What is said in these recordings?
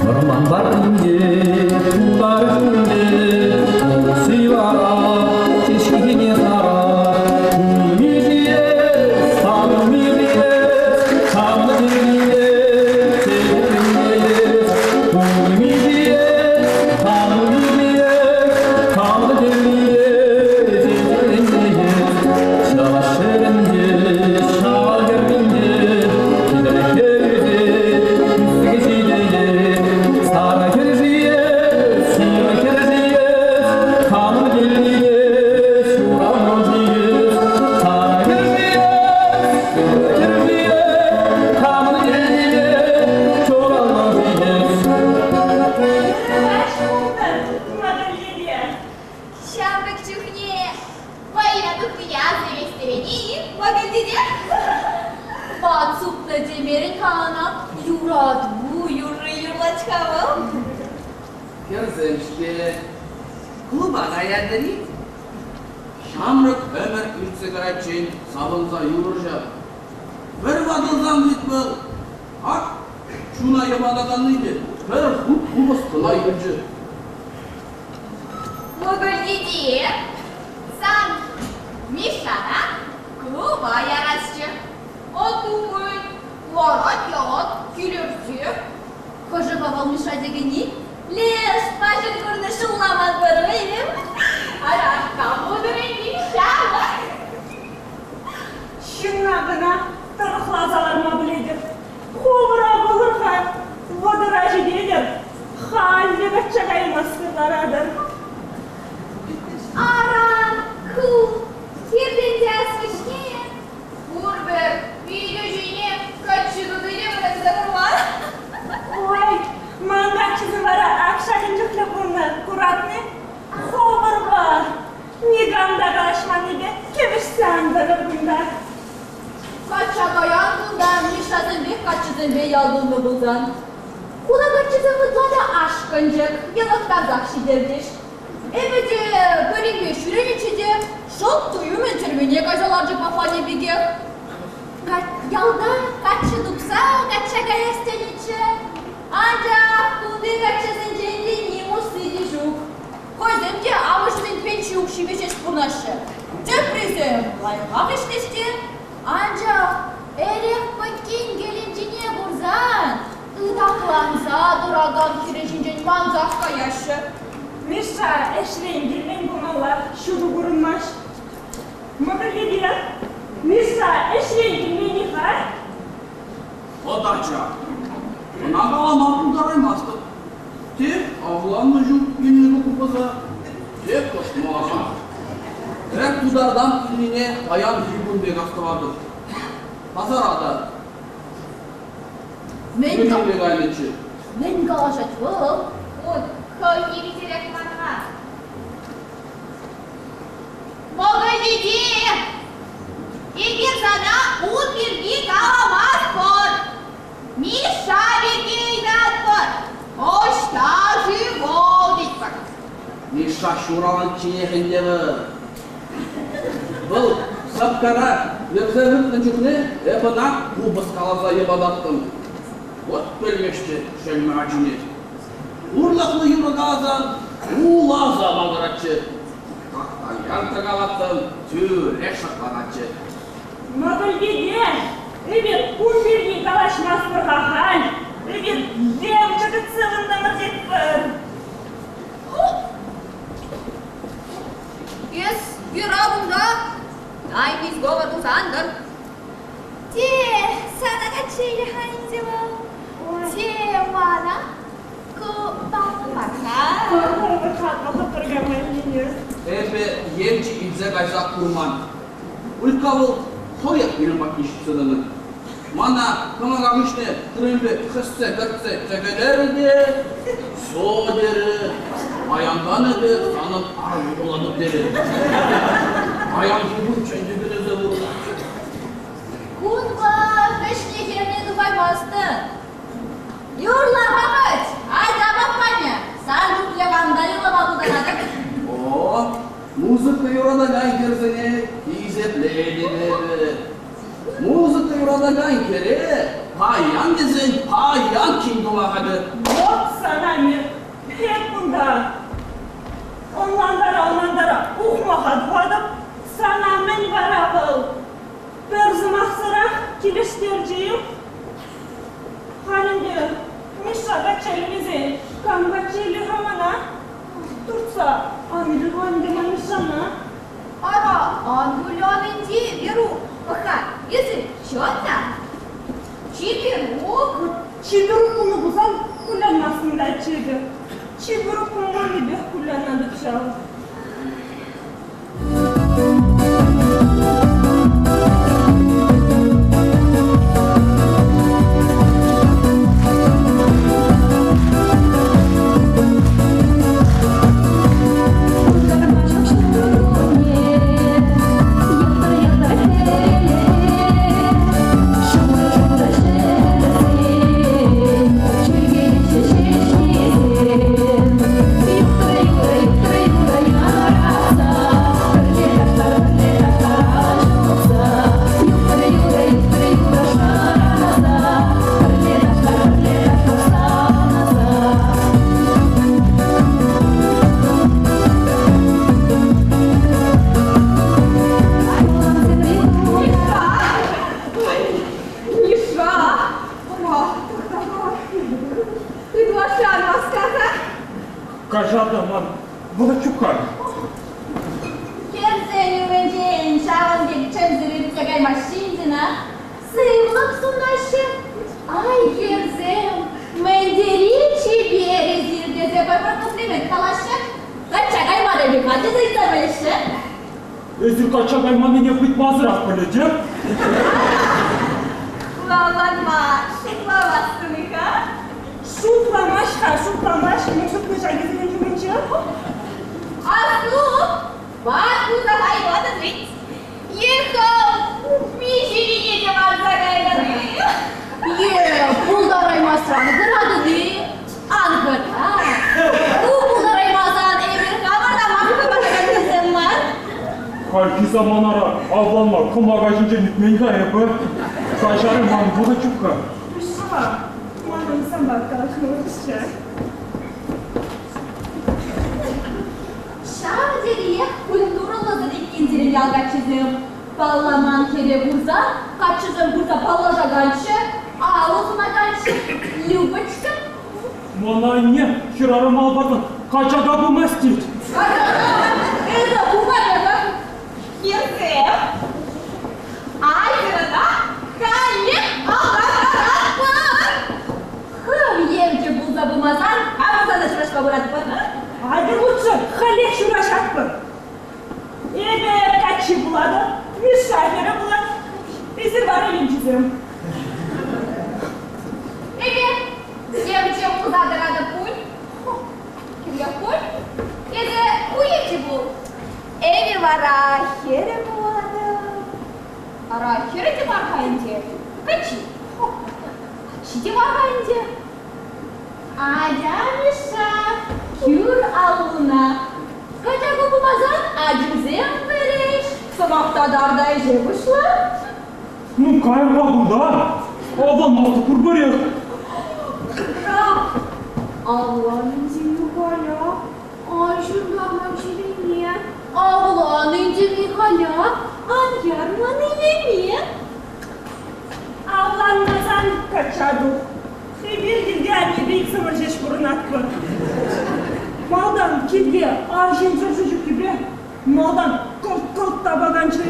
Вӑрман варринче, тутар ҫулӗ, усси вара ҫеҫкине сара. Улми ҫиес, панулми ҫиес, савнӑ ҫемье, ҫемье. Улми ҫиес, панулми ҫиес, савнӑ ҫемье, ҫемье. Чӑваш ҫӗрӗнче, ҫавал хӗрринче, Ҫамрӑк чухне Вӑйра тухнине аса илестерени мӑкӑлтетех. Ват супнӑ темерӗн-ха ӑна, юрату юрри юрлать-ха вӑл. Хӗрсем-ҫке, клуба каятӑр-и? Ҫамрӑк ӗмӗр иртсе кайиччен савӑнса юлӑр ҫав. Пӗр ватӑлсан вӗт вӑл, ак, чуна йӑпатаканни те пӗр хут купӑс кӑна юлчӗ. Мӑкӑльтете, сан Мишшана клуба ярасчӗ. Атумӑн ларать ялан килӗрте. Хӑшӗ-ха вӑл Миша текенни? Леш, паҫӑр курнӑ ҫулламан пӑру-им? Ара, кам пултӑр Миша? Ҫынна кӑна тӑрӑхласа ларма пӗлетӗп. Хӑвӑра вӑлӑр-ха, вӑтӑра ҫитетӗр, халь те качча каймастӑр ларатӑр. Ара, ку хиртен аскӑчне пурпӗр питӗ ҫине каччӑ тутине вӗренсе курман. Ой, ман каччӑсем вара ак ҫакӑн чухлӗ пулнӑ, куратни? Хӑвӑрпа никам та калаҫманнипе кӗвӗҫсе ан тӑрӑр кунта. Качча каян кунта Мишшасемпех каччӑсемпе ял тулнӑ пулсан. Хула каччисем ытла та ашкӑнчӑк, йӑлӑхтарсах ҫитерчӗҫ. Эпӗ те пӗринпе ҫӳренӗччӗ те шӑлт туйӑмӗ тӗрмене кайса ларчӗ Пафаня пекех. Ялта каччӑ тупса качча каяс тенӗччӗ. Анчах кунти каччӑсенчен те ним усси те ҫук. Хӑйсем те амӑшӗсен пенси укҫипе ҫеҫ пурӑнаҫҫӗ. Теприсем лайӑхах ӗҫлеҫ те, анчах эрех пӗккин кӗленчине курсан ытакланса тӑракан хӗрӗ ҫинчен мансах каяҫҫӗ. Миша ӗҫрен килмен пулмалла, ҫутӑ курӑнмасть. Мӑкӑльтете, Миша ӗҫрен килмен-и-ха? Вӑт ача, ӑна калама пултараймастӑп. Те авланнӑ ҫук килнӗ купӑса, те кӑшмаласа. Пӗр тутартан килнине паянхи кун пек астӑватӑп. Пасара та Мӗн мӗнле кайнӑччӗ? Мӗн калаҫать вӑл? Ун хӑйне витерех мар-ха. Мӑкӑльтете! Эпир сана ун пирки каламастпӑр. Мишша пирки ыйтатпӑр. Ӑҫта-ши вӑл тетпӗр. Мишша ҫураличченех ӗнтӗ вӑл. Вӑл сӑпкара йӗрсе выртнӑ чухне эп ӑна купӑс каласа йӑпататтӑм. Вӑт пӗлмест те шельмӗ ачине. Хурлӑхлӑ юрӑ каласан уласа макӑратчӗ. Тахтаян та калаттӑм, тӳрех шӑпланатчӗ. Мӑкӑльтете, эпир кун пирки калаҫмастпӑр-ха халь. Эпир евчӗ кӗтсе ывӑнтӑмӑр тетпӗр. Эс Вера кунта, тайный сговор тусан-тӑр. Те сана качча илӗ-ха ӗнтӗ вӑл, те мана ку паллӑ мар-ха. Эпӗ евчӗ илсе кайса курман. Улька вӑл хӑех пирӗн патне ҫитсе тӑнӑ. Мана кӑмака хыҫне тырӑмпе хӗссе кӗртсе тӗкӗлерӗ те «Со» терӗ. Паянтан эпӗ санӑн арӑму пулатӑп терӗ. Паянхи кунччен тӗкӗлесе выртатчӗ. Кунпа вӗҫне-хӗрне тухаймастӑн. Юрла, пахать! Айта, паппаня! Сан чухлӗ хам та юрлама пултаратӑп. О, Музыка юратакан хӗрсене хисеплетӗп эпӗ. Музыка юратакан хӗре паян тесен паян кин тума хатӗр. Моцарт! Эп кунта ӑнлантара-ӑнлантара ухмаха тухатӑп. Сана мӗн вара вӑл? Пӗр сӑмахсӑрах килӗштерчӗ-им? Халь ӗнтӗ Мишша качча илмесен кам качча илӗ-ха мана? Туртса ан илӗр-ха ӗнтӗ ман Мишшана. Ара, ан вылян ӗнтӗ, Верук. Пӑх-ха, эсӗ чӑн та чиперук. Чиперук пулнӑ пулсан кулянмастӑн та эпӗ. Чиперук пулманнипех кулянатӑп ҫав. Миша! Ура! Ытлашши ан васка-ха. Каҫарта ман вӑхӑт ҫук-ха. Хӗрсен умӗнчен ҫавӑн пек чӗмсӗр иртсе кайма ҫынсена сывлӑх сунаҫҫӗ. Ай, хӗрсем, мӗн тери чипер эсир тесе пӗр-пӗр комплимент калаҫҫӗ. Качча каймарӗ пек-ха тесе ыйтса пӗлеҫҫӗ. Эсир качча кайманнине ыйтмасӑрах пӗлетӗп. Авланма шутламастӑн-и-ха? Шутламасть-ха, шутламасть, мӗн шутлӑ ҫакисен ҫумӗнче? Аслу, ватмуса кайматӑн вӗт. Ехал, миҫерине те манса кайрӑн-и? Е, пултараймасран хӑратӑн-и? Ан хӑра. Ку пултараймасан эпир хамӑр та маххӑ параканнисем мар. Хальхи саманара авланма кӑмака ҫинчен ӳкмен-ха эпӗ. Каҫарӑр, ман вӑхӑт ҫук-ха. Мишша, манӑн санпа калаҫмаллаччӗ. Ҫав териех культурӑллӑ иккен сирӗн ял каччисем. Палламан хӗре курсан каччӑсем пырса паллашаканччӗ, алӑ сунаканччӗ. Любочка. Мана анне хӗрарӑм ал парсан качака пымасть тет. Качака? Эсӗ ху качака. Хӗрсем, айтӑр ӑна каллех аллантаратпӑр. Хӑв евчӗ пулса пымасан хамӑр та ҫураҫма пыратпӑр. Айтӑр лучше халех ҫураҫатпӑр. Эпӗ каччи пулатӑп, Мишша хӗрӗ пулать. Эсир вара евчӗсем. Эпӗ евчӗ пулса тӑратӑп пуль. Кирлех пуль. Эсӗ ку евчӗ пул. Эпӗ вара хӗрӗ пулатӑп. Ара, хӗрӗ те мар-ха ӗнтӗ, каччи. Каччи те мар-ха ӗнтӗ. Атя, Миша, кӳр аллуна. Качаку пымасан ачусем вӗрӗҫ, сӑмах татар та ӗҫе пуҫла. Ну, кайӑр-ха кунта. Авланмастӑп пурпӗрех. Авлан ӗнтӗ, Михаля. Аҫун та чӗрене. Авлан ӗнтӗ, Михаля. Ан яр ман илеме. Авланмасан качча тух. Эпир килте аннепе иксӗмӗр ҫеҫ пурӑнатпӑр. Малтан килте арҫын чӗрсе ҫуккипе малтан кӑлт-кӑлт тапаканччӗ,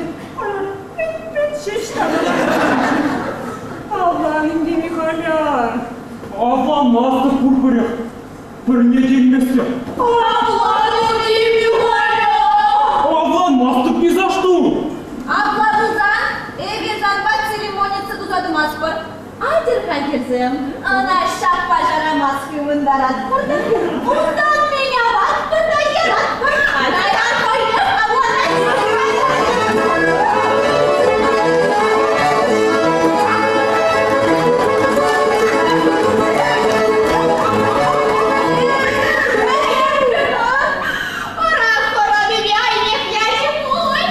пит-пит ҫеҫ тапаканччӗ. Авлан ӗнтӗ, Михаля. Авланмастӑп пурпӗрех. Пӗрне те илместӗп. Авлан ӗнтӗ, Михаля. Авланмастӑп ни за что. Апла пулсан эпир санпа церемониться туса тӑмастпӑр. Атьӑр-ха, хӗрсем, ӑна ҫаппа ҫарамас хывӑнтаратпӑр та, унтан мӗн аватпӑр та яратпӑр. Кайран хӑйнех авланать. Ӑрах хӑранипе айнех ячӗ пуль.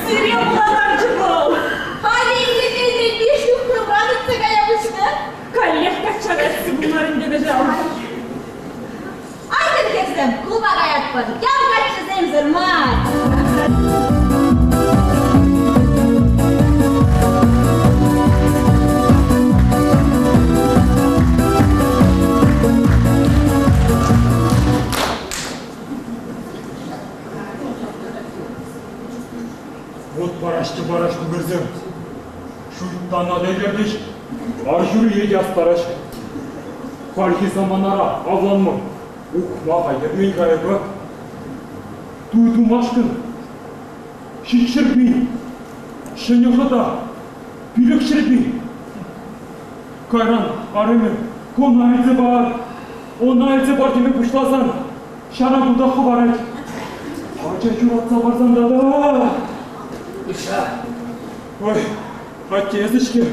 Сире пулаканччӗ вӑл. Халӗ ӗнтӗ тӗлӗнмелле ҫухрӑмран иртсе кая пуҫнӑ. Каллех качча кайсси пулмарӗ ӗнтӗ кӑҫал. каятпӑр, ял каччисемсӗр мар. Вот параҫ-те параҫ кукӑрсем. Шуйттана та илӗртӗҫ, арҫурие те астараҫ. Хальхи саманара авланма ухмаха ермен-ха эпӗ. Туй тумашкӑн 700 пин, ҫӗнӗ хӑта 500 пин. Кайран арӑмӗ кӑна илсе пар, ӑна илсе пар теме пуҫласан ҫара кунта хӑварать. Ача ҫуратса парсан тата. Миша. Ой, атте эсӗ-ҫке.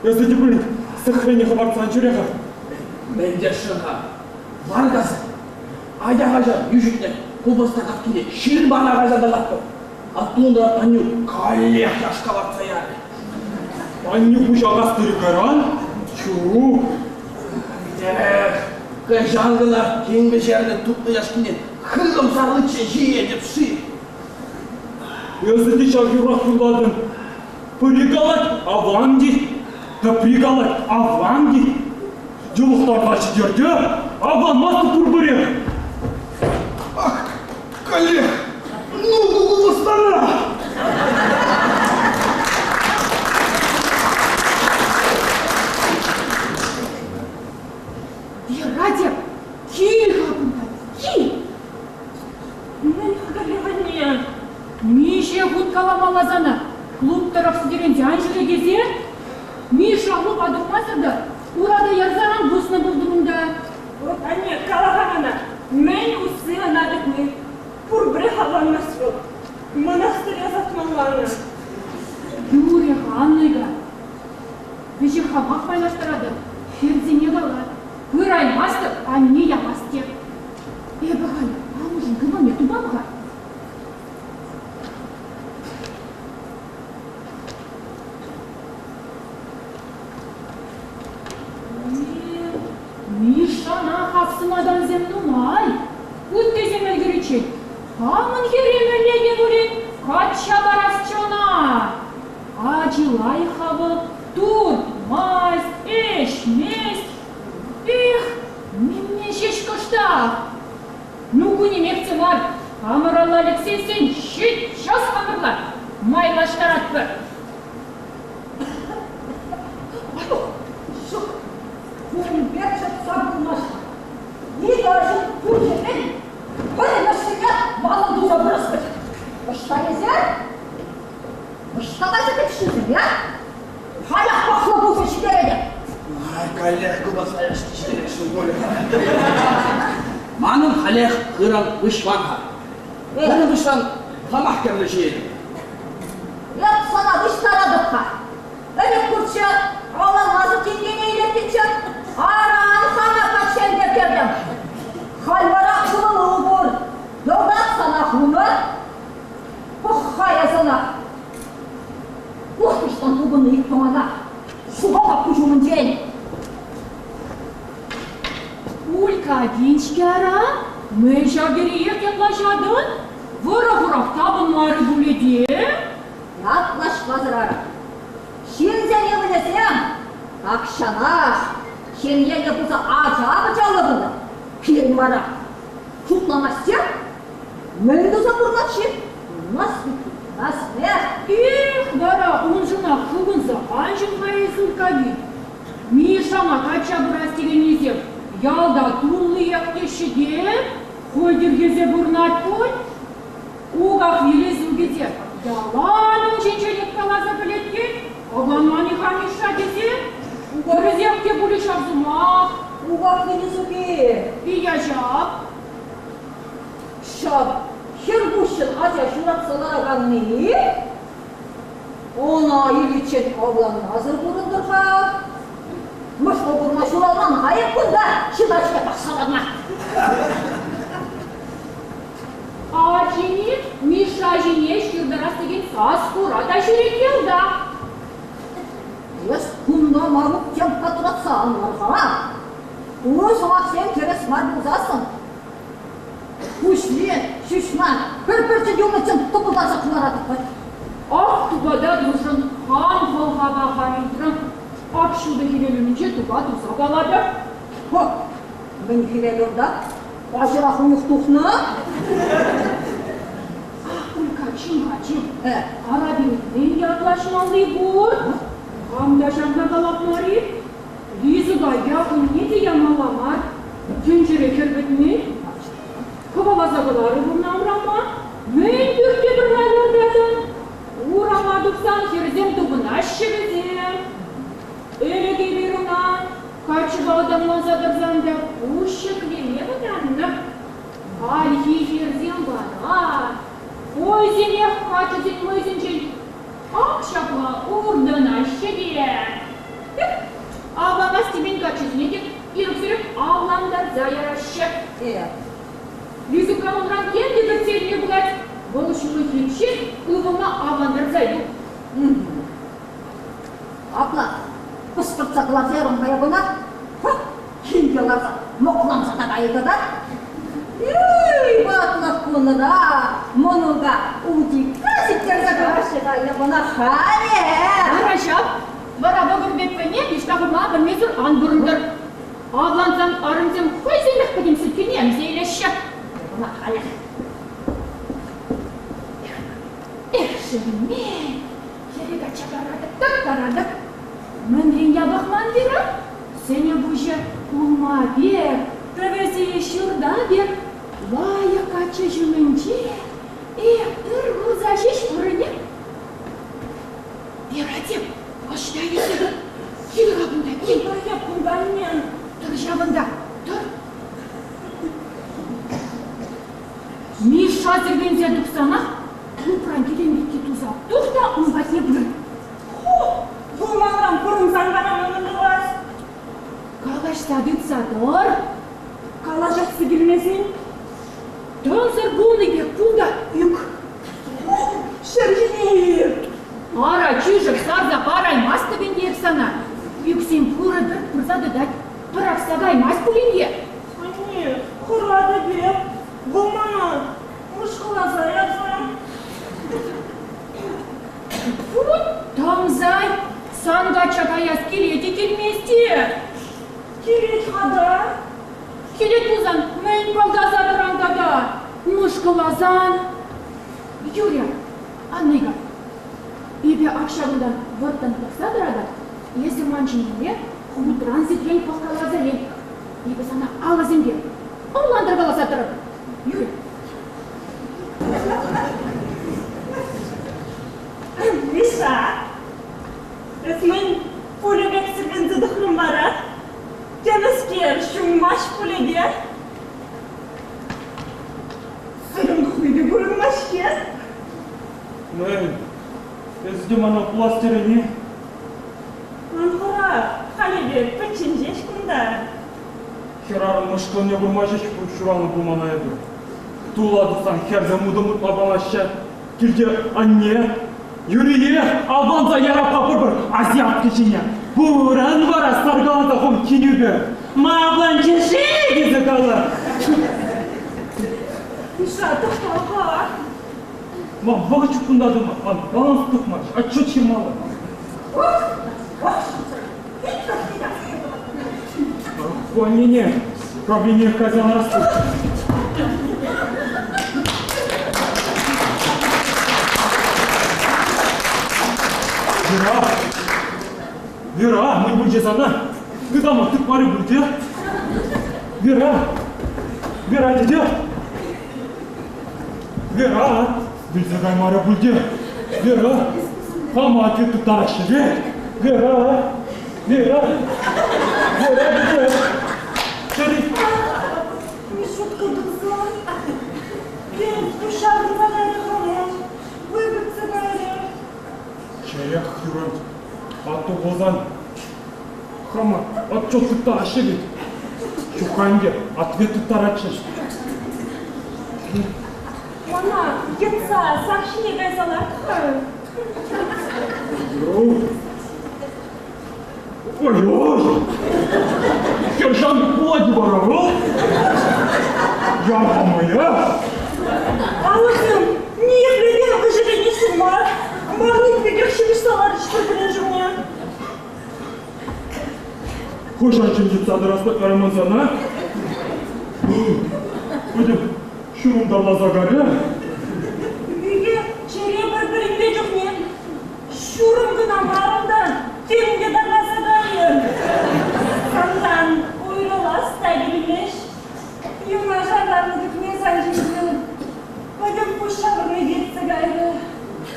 Эсӗ те пулин сӗхрене хӑпартсан ҫӳре-ха. Мӗн тесшӗн-ха? Лар-каса. Атя кайса йӳҫӗтнӗ купӑста каткине ҫырмана кайса тӑкатпӑр. Аттунта Анюк каллех яшка лартса ярӗ. Аннӳ пуҫа кастӑрӗ кайран? Ҫук. Эх, кӑҫал кӑна тин пӗҫернӗ тутлӑ яшкине хырӑм сарличчен ҫиетӗп-ши? Эсӗ те ҫав юррах юрлатӑн. Пӗри калать, аван тет, тепри калать, аван тет. Йӑлӑхтарса ҫитерте, авланмастӑп пурпӗрех. Ах, каллех, ну куккулӑстана! Вера, кил-ха кунта, кил! Мӗн хӑтӑрӗвӗнне? Миҫе хут каламалла сана, клуб тӑрӑх сӗтӗрӗнсе ан ҫӳре тесе? Миша клуба тухмасӑр та урата ярса ан пуснӑ пултӑр унта. Вот, анне, кала-ха мана, мӗн усси ӑна тытни? Пурпӗрех авланмасть вӑл. Мӑнастире ӑсатмалла ӑна. Юрӗ-ха, Аннӑйка. Вӗҫех хамах майлаштаратӑп. Хӗрсене кала. Пыраймастӑп, анне ямасть те. Эпӗ халь амӑшӗн кӑмӑлне тупам-ха. Мишшана хапсӑнакансем нумай. Ыттисем ӗлкӗриччен хамӑн хӗре мӗнле те пулин качча парасчӗ ӑна. Ачи лайӑх-ха вӑл, туртмасть, ӗҫмест. Эх, мемме ҫеҫ кӑштах. Ну, ку нимех те мар, хамӑралла лексессӗн ҫиччас хамӑрла майлаштаратпӑр. Ҫук, кун пек чӑтса пулмасть. Икӗ арҫын пуҫӗпе пӗрремӗшсене манӑн туса пырас пек. Ӑҫта эсир? Ӑҫта кайса кӗтӗҫсем, а? Халех пӑхнӑ пусӑ ҫитеретӗп. Ай, каллех купӑста яшки ҫитересшӗн пулӗ. Манӑн халех хырӑм выҫман-ха. Хырӑм выҫсан хамах кӗрлӗ ҫиетӗп. Эп сана выҫтаратӑп-ха. Ӗлӗк пурччӗ, авланмасӑр тинкене илеттӗнччӗ. Аран хама качча кӗртӗм. Халь вара ывӑлу пур. Йӑлтах сана хунӑ. Пӑх-ха эс ӑна. Ух, ӑҫтан тупӑннӑ ик тӑмана. Ҫухалма куҫ умӗнчен. Улька тин-ҫке ара, мӗн ҫав териех ятлаҫатӑн? Вӑрӑ-хурах тапӑнмарӗ пулӗ те? Ятлаҫмасӑр ара. Ҫынсен ывӑлӗсем тахҫанах ҫемьеллӗ пулса ача-пӑчаллӑ пулнӑ. Пирӗн вара шутламасть Мӗн туса пурӑнать-ши? Нас Эх, вара уншӑнах хывӑнса ан ҫын-ха эс, Улькави. Мишана качча пырас текеннисем ялта туллиех теҫҫӗ те, хӑй тиркесе пурӑнать пуль. Уках Елизуке те ялан ун ҫинчен ыйткаласа пӗлет те, авланман-и-ха Миша тесе, тӗрӗсех те пулӗ ҫав сӑмах. Уках Елизуке. Ия ҫак. Ҫав хӗр пуҫҫӑн ача ҫуратса лараканни ӑна иличчен авланмасӑр пурӑнтӑр-ха. Мӑшкӑл курма ҫуралман-ха эп кунта ҫын ачине пӑхса ларма. Ачине Миша ҫине ҫыртарас текен сас-хура та ҫӳрет ялта. Эс кунта Марук тем патратса ан лар-ха. Ку сӑмахсем тӗрӗс мар пулсассӑн Пуҫне! Йысна, пӗр пӗрчӗ юлнӑччен тӑпӑлтарса кӑларатӑп вӗт. Ах, тупата туршӑн хам хӑлхапа хам илтрӗм. Ак ҫутӑ хӗвел умӗнче тупа туса калатӑп. Хо, мӗн хӗвел унта? Паҫӑрах уйӑх тухнӑ. Ах, Улька, чим-ха, чим. Ара пирӗн мӗн ятлаҫмалли пур? Хам та ҫакна калап мар-и? Лизӑпа Якунне те ямалла мар. Тӗнчере хӗр пӗтмен. Хӑваласа кӑларӑр ӑна урама. Мӗн пӳрте пырма лартатӑн? Урама тухсан хӗрсем тупӑнаҫҫӗ вӗсем. Ӗлӗк эпир ӑна каччӑпа ытамланса тӑрсан та пуҫ ҫӗклеме вӑтаннӑ. Хальхи хӗрсем вара хӑйсемех каччӑсен мӑйсенчен ак ҫапла уртӑнаҫҫӗ те. Авланас темен каччӑсене те ирӗксӗрех авлантарса яраҫҫӗ. Лизука унран тем те кӗтсе илме пулать. Вӑл ҫуллахинче ывӑлна авлантарса юл. Апла пӑскӑртса кӑларса ярам-ха эп ӑна. Килте ларса мӑкланса та кайӗ тата. Эй, ватлӑх кунра мӑнука утикка сиктерсе тӑраҫҫӗ халӗ ӑна халӗ. Вара ҫав, вара вӑкӑр пек вӗне ниҫта хума пӗлмесӗр ан пурӑнтӑр. Авлансан арӑмсем хӑйсемех пӗтӗм сӗткене ӗмсе илеҫҫӗ. Ӑна халех. Эх, шерме, хӗре качча паратӑп тӑк паратӑп. Мӗнрен япӑх ман Вера? Сӗнӗ пуҫӗ улма пек, пӗвӗсийӗ ҫурта пек. Лайӑх каччӑ ҫумӗнче эх, ыр курса ҫеҫ пурӑнӗ. Вера тем, ӑҫта эсӗ? Кил-ха кунта, кил. Тӑр кунта, анне. Тӑр ҫавӑнта, тӑр. Мишша сирпӗнсе тухсанах клубран килен пекки туса тух та ун патне пыр. Ху, вӑл манран пурӑнсан вара манӑн тӑвас. Калаҫса тытса тӑр. Калаҫасси килмесен? Тӑнсӑр пулнӑ пек пул та ӳк. Ҫӗр ҫине Ара, чышӑк сарса параймастӑп ӗнтӗ эп сана. Ӳксен пурӗпӗр пырса тытать. Пӑрахса каймасть пулин те. Анне, хӑратӑп эп. Вӑл мана мӑшкӑласа ярсан. Вот тӑмсай, сан качча каяс килет-и килмест-и? Килет-ха та. Килет пулсан мӗн пӑлтаса тӑран тата? Мӑшкӑласан. Юрӗ, Анника, эпӗ ак ҫакӑнтан вӑрттӑн пӑхса тӑратӑп, эсӗ ман ҫине хутран-ситрен пӑхкаласа ил. Эпӗ сана алӑсемпе ӑнлантаркаласа тӑрӑп. Юрӗ. Миша, эс мӗн пуля пек сирпӗнсе тухрӑн вара? Темӗскер ҫунмасть пулӗ те? Сӗрӗм тухни те курӑнмасть-ҫке. Мӗн, эсӗ те мана пулас терӗн-и? Ан хӑра, халь эпир пӗччен ҫеҫ кунта. Хӗрарӑм мӑшкӑлне курма ҫеҫ ҫуралнӑ пулмана эпӗ. Тула тухсан хӗрсем утӑм утма памаҫҫӗ. Килте анне, юриех авланса яраппа пӗр-пӗр азиатка ҫине. Пурӑн вара саркаланса хум кинӳпе. Ма авланчӗ-ши тесе кала. Миша, тӑхта-ха. Ман вӑхӑт ҫук кунта тӑма, ман баланс тухмасть, отчет ҫырмалла. Ку аннене правление кайса ларас Вера! Вера, мӗн пулчӗ сана? Тытама тытмарӗ пуль те? Вера! Вера тете! Вера! Вилсе каймарӗ пуль те? Вера! Хама ответ тыттараҫҫӗ те? Вера! Вера! Вера тете! Чӗри! Мишутка тусан, тен, пуҫҫавӑнса кайрӗ-ха вывӑтса кайрӗ. Чеех юрать. Атту пулсан хама отчет тыттараҫҫӗ вӗт. Ҫук-ха ӗнтӗ, ответ тыттаратчӗҫ. Мана йӑтса сак ҫине кайса ларт-ха. Ой-ой! Сержант пулать вара вӑл. Я моя. Алӑсем ниепле те вӗҫерӗнесшӗн мар, магнит пекех ҫыпӑҫса ларчӗҫ пӗр-пӗрин ҫумне. Хӑҫан чӗнчӗ тӑрас карман сана? Пӗтӗм ҫурӑм тарласа карӗ. Икӗ чӗре пӗр-пӗринпе чухне ҫурӑм кӑна мар унта, тем те тарласа кайӗ. Санран уйрӑлас та килмест. Юнашар ларнӑ чухне сан ҫинчен пӗтӗм пуҫ ҫавӑрни иртсе кайрӗ.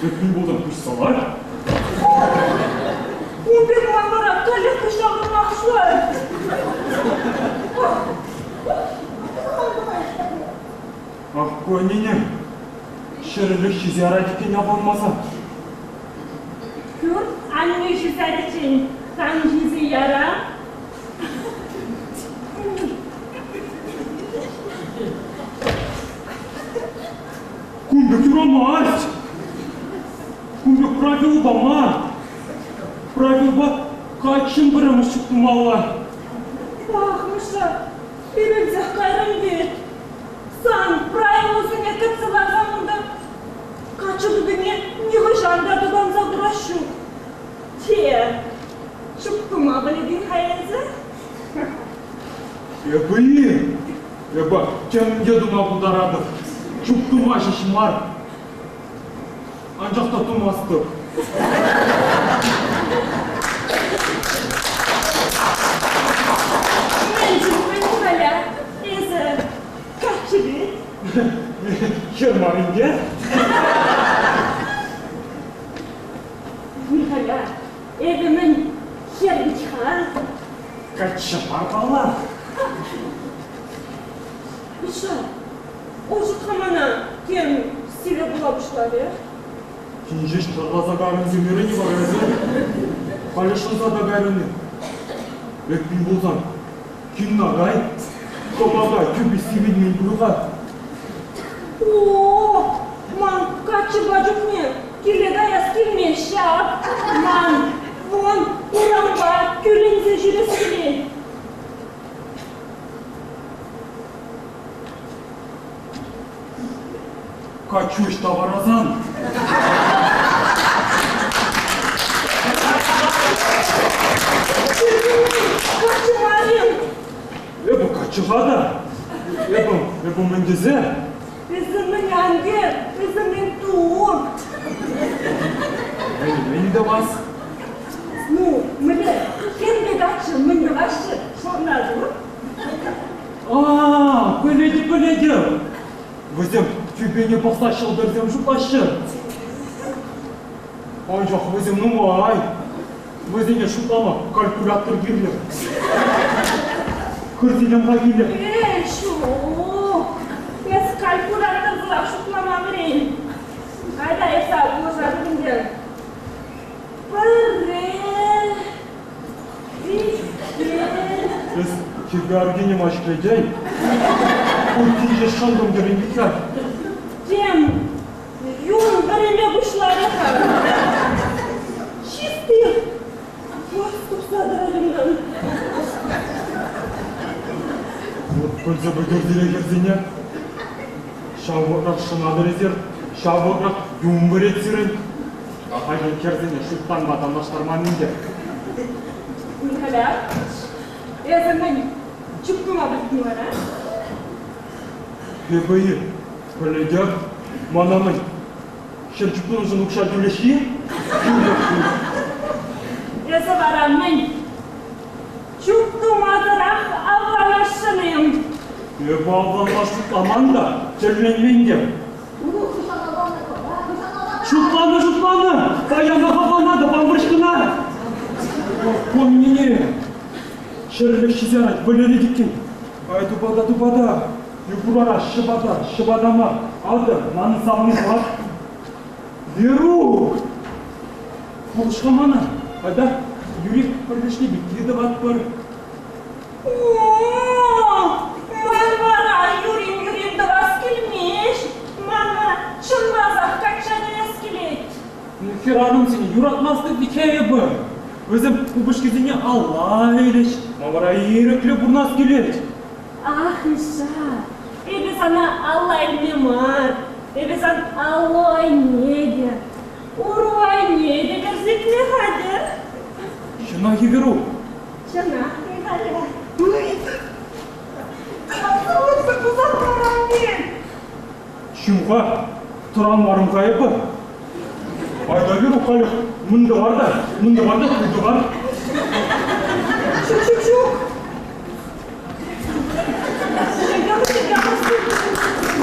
Эппин пулсан пуҫ салар. Ун пек ман вара каллех пуҫ ҫаврӑнма пуҫларӗ. Ах, ку ӗнене ҫӗрӗлӗх ҫисе ярать иккен авланмасан. Пӳрт анне ҫисе яриччен сан ҫисе яра. Кун пек юрамасть. Кун пек правилӑпа мар. Правилӑпа каччӑн пӗрремӗш чуп тумалла. Ах, Миша, ирӗлсех кайрӑм вӗт. Сан правилӑсене кӗтсе ларсан унта каччӑ тутине нихӑҫан та тутанса курас ҫук. Те, чуптума пӗлекен-ха эсӗ? Эпӗ-и? Эпӗ тем те тума пултаратӑп. Чуптума ҫеҫ мар. Анчах та тумастӑп. Мӗн чухлӗ Михаля, эсӗ каччӑ вӗт? Хӗр мар ӗнтӗ. Михаля, эпӗ мӗн хӗр вӗт-ха? Каччӑ мар паллах. Миша, ӑшӑт-ха мана, тем сивӗ пула пуҫларӗ. Тин ҫеҫ тарласа карӑнсем ӗрӗнӗ вара эсӗ. Халӗ шӑнса та кайрӑн-и? Эппин пулсан, килна кай, кӑмака тӳпи сивӗнмен пуль-ха. О, ман каччӑпа чухне киле каяс килмест ҫав. Ман вон урампа кӳренсе ҫӳрес килет. Каччу ӑҫта вара сан? Каччӑ мар-им? Эпӗ каччӑ-ха та. Эпӗ, эпӗ мӗн тесе? Эсӗ мӗн ангел, эсӗ мӗн тур? Мӗн, мӗн тӑвас? Ну, мӗнле, хӗрпе каччӑ мӗн тӑваҫҫӗ, ҫавна тур. А, пӗлетӗп, пӗлетӗп. Вӗсем тӳпене пӑхса ҫӑлтӑрсем шутлаҫҫӗ. Анчах вӗсем нумай. Вӗсене шутлама калькулятор кирлӗ. Хырсене кирлӗ. Эй, ҫук. Эс калькуляторсӑрах шутлама вӗрен. Айта эсӗ пулӑшатӑп ӗнтӗ. Пӗрре, иккӗ. Эс тӳпе аркине ма ҫӗклетен? Ун ҫинче шӑнтӑм терӗн вӗт-ха. Тем, юн вӗреме пуҫларӗ-ха. Чисти пӑс тухса тӑрать унтан. Вот пӗлсе пӗлтерсе хӗрсене. Ҫав вӑхӑтрах шӑнатӑр эсир, ҫав вӑхӑтрах юн вӗрет сирӗн. Ахальтен хӗрсене шуйттанпа танлаштарман ӗнтӗ. Михаля, эсӗ мӗн, чуптума пӗлтӗн вара? Эпӗ-и? Пӗлетӗп. Мана мӗн, ҫӗр чуптунӑшӑн укҫа тӳлеҫ-и? Эсӗ вара мӗн, чуптумасӑрах авланасшӑн-им? Эпӗ авланма шутламан та, тӗлленмен те. Шутланӑ, шутланӑ! Паянах авланатӑп, ан вӑрҫ кӑна! Помнине! Ҫӗрлӗх ҫисе ярать, вӗлерет иккен. Ай, тупата, тупата! Юпурара ҫӑпата, ҫӑпата мар. Атӑ, манӑн савни мар. Верук! Пулӑш-ха мана. Айта, Юрий пӗрлешни пекки тӑватпӑр. О, ман вара Юрин-Юрин тӑвас килмест. Ман вара чӑнласах качча каяс килет. Хӗрарӑмсене юратмастӑп вӗт-ха эпӗ. Вӗсем упӑшкисене алла илӗҫ, ман вара ирӗклӗ пурӑнас килет. Ах, Миша, эпӗ сана алла илме мар. Эпӗ сан аллу айне те, уру айне те кӗрсе ӳкме хатӗр. Чӑнах-и, Верук? Чӑнах, Михаля. Савӑнса туса парам-и? Ҫумха, тӑранмарӑм-ха эпӗ. Айта, Верук, халех мӗн тӑвар та, мӗн тӑвар та ку тӑвар. Ҫук, ҫук, ҫук.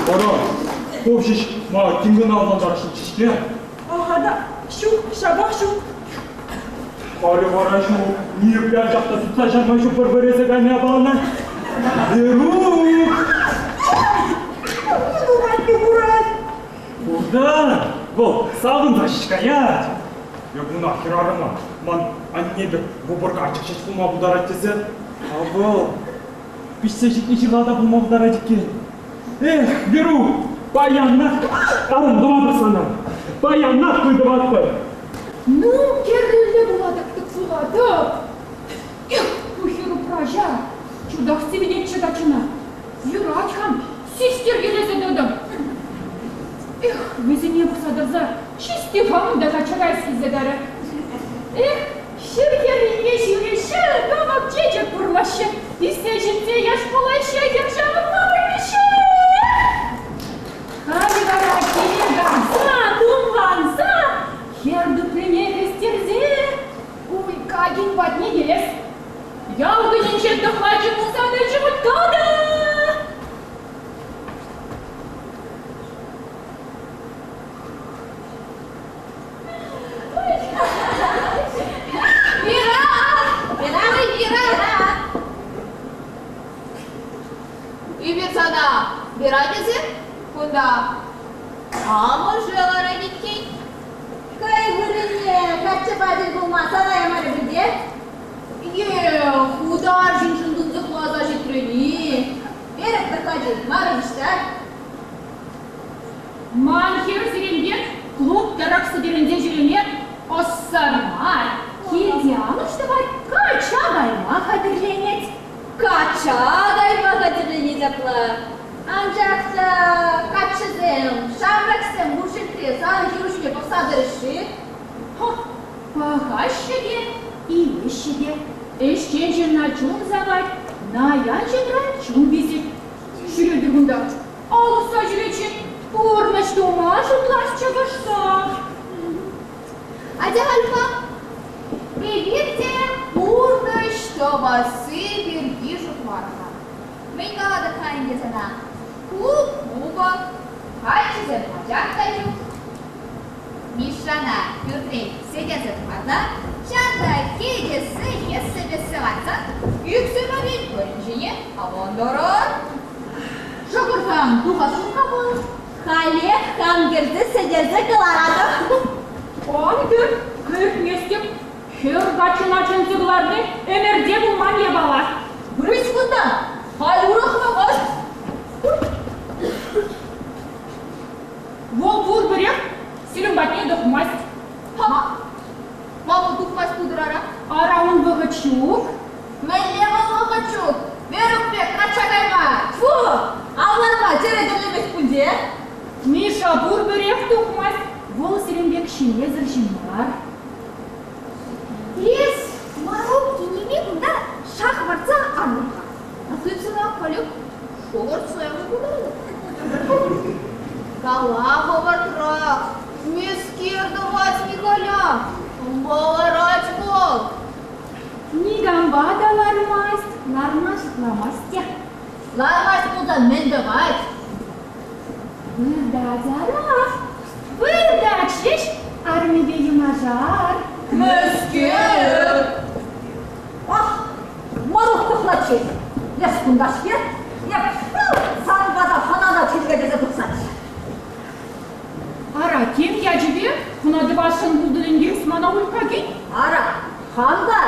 Вара, хов ҫеҫ ма тин кӑна ӑнлантарасшӑнччӗ-ҫке. Аха та, ҫук, ҫапах ҫук. Халӗ вара ҫук, ниепле анчах та сутса чарма ҫук пӗр-пӗр эсӗ кайнӑ япалана. Верук! Тухать курать. Куртан, вӑл савӑнса ҫеҫ каять. Эп уна хӗрарӑма ман анне пек вупӑр карчӑк ҫеҫ пулма пултарать тесе, а вӑл пиҫсе ҫитнӗ ҫырла та пулма пултарать иккен. Эх, Верук, паянах арӑм тӑватӑп сана. Паянах туй тӑватпӑр. Ну, кӗрӳллӗ пулатӑп тӑк пулатӑп. Эх, ку хӗрупраҫа чутах сивӗнетчӗ каччӑна. Юрать-ха, систеркелесе тӑтӑм. Эх, вӗсене пӑхса тӑрса чисти хамӑн та качча каяс килсе кайрӗ. Эх, ҫыр хӗррине ҫӳреҫҫӗ, кӑвак чечек вӑрлаҫҫӗ, ӳссе ҫитсе яш пулаҫҫӗ, хӗр ҫавӑтма пӗлмеҫҫӗ. Халӗ вара киле кайса, тумланса, хӗр туприне хӗстерсе Улька кин патне килес. Ял кунӗнче тӑхлачӑ пулса тӑчӗ Улька та. Вера! Вера, Вера! Эпир сана Вера тесе кунта амӑшӗ ларать иккен. Хӑй вырӑнне каччӑпа тӗл пулма сана ямарӗ пуль те? Е хутар ҫыншӑн тунсӑхласа ҫитрӗн-и? Эрех тӑхлачи мар-иҫ-та. Ман хӗр сирӗн пек клуб тӑрӑх сӗтӗрӗнсе ҫӳреме ӑссӑр мар. Килте амӑш тӑвать, качча кайма хатӗрленет. Качча кайма хатӗрленет апла. Анчах та каччӑсем, ҫамрӑксем буфетре сан хӗрӳ ҫине пӑхса тӑрӗҫ-ши? Пӑхаҫҫӗ те, илеҫҫӗ те. Ӗҫчен ҫынна чун савать, наян ҫынран чун писет. Ҫӳретӗр кунта. Алӑсса ҫӳретчӗ. Пурнӑҫ тума шутласчӗ кӑштах. Атя, Альфа, эпир те пурнӑҫ тӑвасси пирки шутлар-ха. Мӗн калатӑп-ха ӗнтӗ сана? Клуб хупӑ, каччӑсем пачах та ҫук. Мишшана пӳртрен сӗтӗрсе тухарса, ҫанта кетессе хӗссе-пӗссе лартсан, ӳксӗмӗрен пырӗн ҫине авӑнтӑрӑр. Шӑхӑрсан тухас ҫук-ха вӑл. Халех хам кӗрсе сӗтӗрсе кӑларатӑп. Ан кӗр, кӗртместӗп. Хӗр каччӑна чӗнсе кӑларни ӗмӗрте пулман япала. Вырӑс кунта, халь урӑх вӑхӑт. Вӑл пурпӗрех сирӗн патне тухмасть. Ха, ма вӑл тухмасть пултӑр ара? Ара ун вӑхӑт ҫук. Мӗнле вӑл вӑхӑт ҫук? Верук пек качча кайма. Фу, авланма чӗре тӗллемест пуль те. Миша пурпӗрех тухмасть. Вӑл сирӗн пек ҫимесӗр ҫын мар. Эс, Марук кинеми кунта шахвӑртса ан пӑх-ха. Тытсӑнах Палюк шӑхӑртса яма пултарнӑ. Кала хӑвӑртрах, мӗскер тӑвать Михаля? Кӑмпа ларать вӑл. Никампа та лармасть, ларма шутламасть те. Лармасть пулсан мӗн тӑвать? Выртать-арах, выртать ҫеҫ арӑмӗпе юнашар. Мӗскер? Ах, Марук тӑхлаччи, эс кунта-ҫке, эп сан пата хӑнана чиркӗтесе тухсаччӗ. Ара, тем ячӗпе хӑна тӑвасшӑн пултӑр ӗнтӗ мана Улька кин. Ара, хам та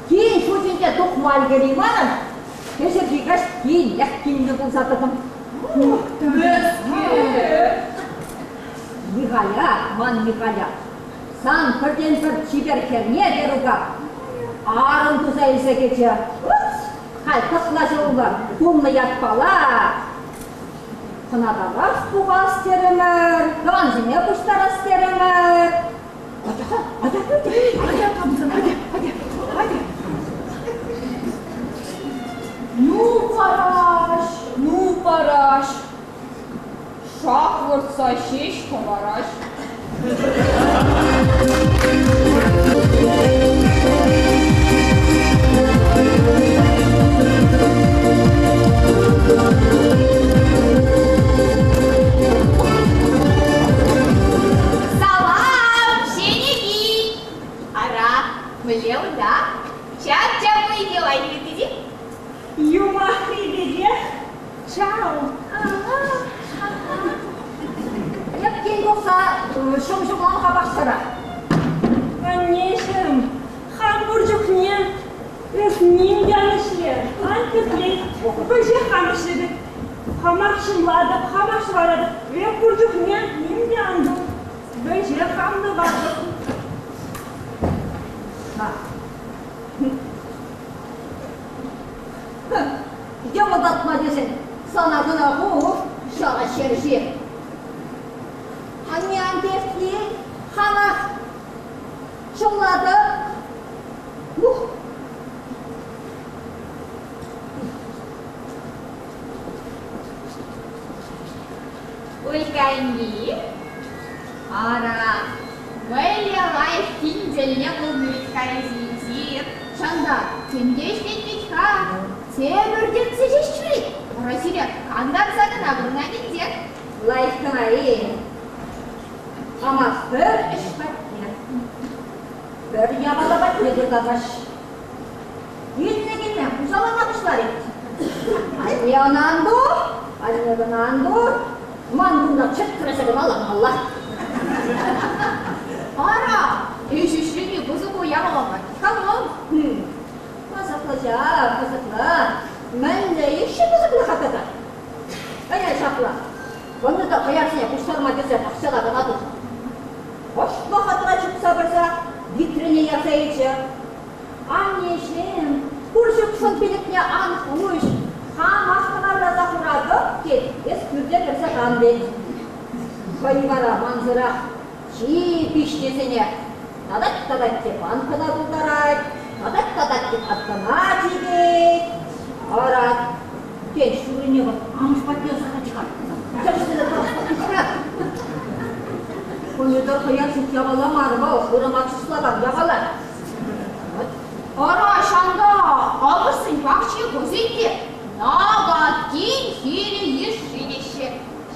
кин шутӗнче тухма ӗлкӗрей манӑн. Кӗҫӗрхи каҫ тинех килнӗ пулса тӑтӑм. Мӗскер? Михаля, ман Михаля, сан пӗртен-пӗр чипер хӗрне Верука арӑм туса илсе кӗчӗ. Халь тӑхлачӑ улӑ тумлӑ ятпала. Хӑна тавраш пухас терӗмӗр, тӑвансене пуҫтарас терӗмӗр. Атя-ха, атя, атя, атя, атя, атя, атя. Ну, параҫ, ну, параҫ. Шахвӑртса ҫеҫ хӑвараҫ. Салам, ҫӗнӗ кил! Ара, мӗнле унта? Чап-чаплӑ дела илетӗн-и? Юмахри пекех чау. Эп кил тухса ҫум ҫумлан-ха пахчара. Аннеҫӗм, хам пур чухне эс ним те ан ӗҫле, ан тӗплет. Вӗҫех хам ӗҫлетӗп. Хамах ҫумлатӑп, хамах шӑваратӑп. Эп пур чухне ним те ан ту. Вӗҫех хам тӑватӑп. Йӑмӑлтатма тесен сана кӑна хуш, ҫара ҫерҫи. Анне ан тертли, хамах ҫӑмлатӑп. Ух! Улькайни, ара, мӗнле лайӑх тин тӗлне пулнӑ вӗт-ха эсир. Чӑн та, тем те ӗҫлет вӗт-ха. Тепӗр тертсе ҫеҫ ҫӳрет. Вара сире кантарса кӑна пурӑнать ӗнтӗ. Лайӑх кӑна-и? Ама пӗр ӗҫ патне, пӗр япала патне выртатаҫ. Килнӗ-килмен хуҫалана пуҫларӗ. Анне ӑна ан тур, анне кӑна ан тур. Ман кунта чӗтресе кӑна лармалла. Ара, ӗҫ ӗҫлени пысӑк уяв калӑн. Пысӑклӑ ҫав, пысӑклӑ. Мӗнле йышши пысӑклӑ-ха тата? Ӗне ҫапла. Вӑннӑ та хӑярсене пуҫтарма тесе пахчана кӑна тухнӑ. Хӑш вӑхӑтра чупса пырса витрене ярса илчӗ. Аннеҫӗм, пур ҫукшӑн пилӗкне ан хуҫ, хамах тӑварласа хуратӑп, тет, эс пӳрте кӗрсе кан тет. Хӑй вара мансӑрах чи пиҫнисене татать-татать те банкӑна тултарать, татать-татать те каткана чикет. Ӑрать. Тен, ҫуррине вӑл амӑш патне ӑсатать-ха. Помидор хӑяр ҫук япала мар вӑл, хырӑма чыслакан япала. Ара, ҫанта амӑшсен пахчи хӑйсен те Нагадкин хирӗ йышши теҫҫӗ.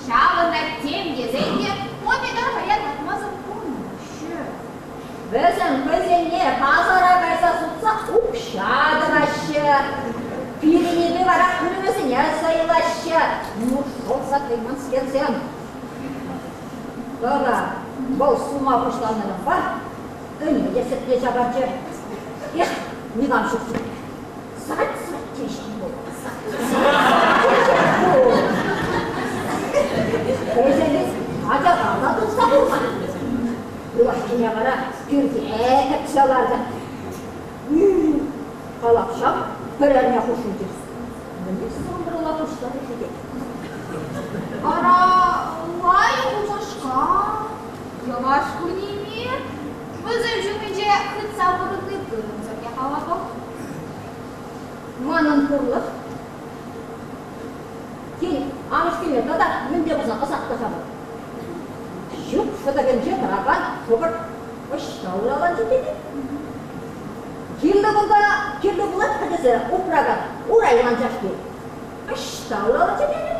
Ҫавӑнта тем тесен те помидор хӑяр лартмасӑр пурӑнмаҫҫӗ. Вӗсем хӑйсене пасара кайса сутса укҫа тӑваҫҫӗ. Пирӗннипе вара хырӑмӗсене сӑйлаҫҫӗ. Нушӑлса кайманскерсем. Тата вӑл сума пуҫланӑранпа ӗне те сӗтне чакарчӗ. Эх, никам ҫук. Сать-сать теҫҫӗ пул. Сать-сать пул. Хӑйсене ачаран та тухса курман. Юлашкине вара пӳрте кӗртсе лартӑ. Калаҫҫах пӗр эрне хушшинче. Мӗнле самӑрла пуҫларӗ-ши тет. Ара, лайӑх упӑшка, йӑваш кунӗ-и? Вӗсем ҫумӗнче хытса пурӑнни вырӑнсӑр япала вӑл. Манӑн пурлӑх Тен, амӑшсене тата мӗн те пулсан ӑсатнӑ-ха вӑл. Ҫук шӑтӑкӗнче тӑракан хӑвӑрт ӑҫта ураланчӗ тетӗн? Кирлӗ пулса кирлӗ пулать-ха тесе упракан урай ланчашки ӑҫта ураланчӗ тетӗн?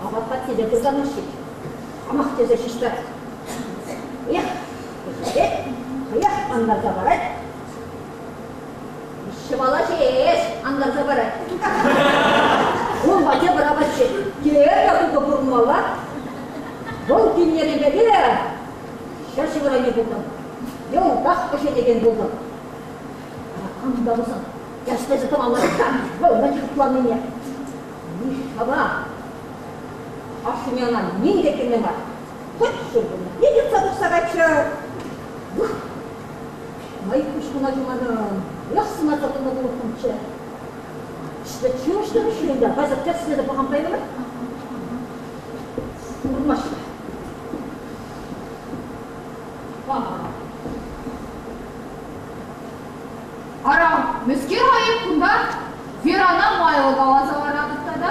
Апат патне те пырса Хамах тесе шиштать. Эх, пӗҫерет, хӑех антарса парать. Ҫӑвала ҫеҫ антарса парать. Унпа тепӗр апатҫи тепӗр тутӑ пурӑнмалла. Вӑл килнӗренпе ҫӗр ҫывӑрайми пултӑм. Йӑлтах ӗшенекен пултӑм. Ара, кам та пулсан тӗслесе тӑмалла вӑл мӗн шутланине. Мишшапа ашшӗне ӑна ним те кирлӗ мар. Хӑть ҫуркунне йӑтса тухса кайччӑр. Мӑй куҫ куна ҫуманӑн, эх сӑнаса тӑнӑ пулӑттӑмччӗ. Ӗҫлӗ ӗнтӗ, кайса тӗрӗслесе пӑхам кайрӑмӑр. Курмасть. Ара, мӗскер-ха эп кунта Верана майлӑ каласа ларатӑп тата?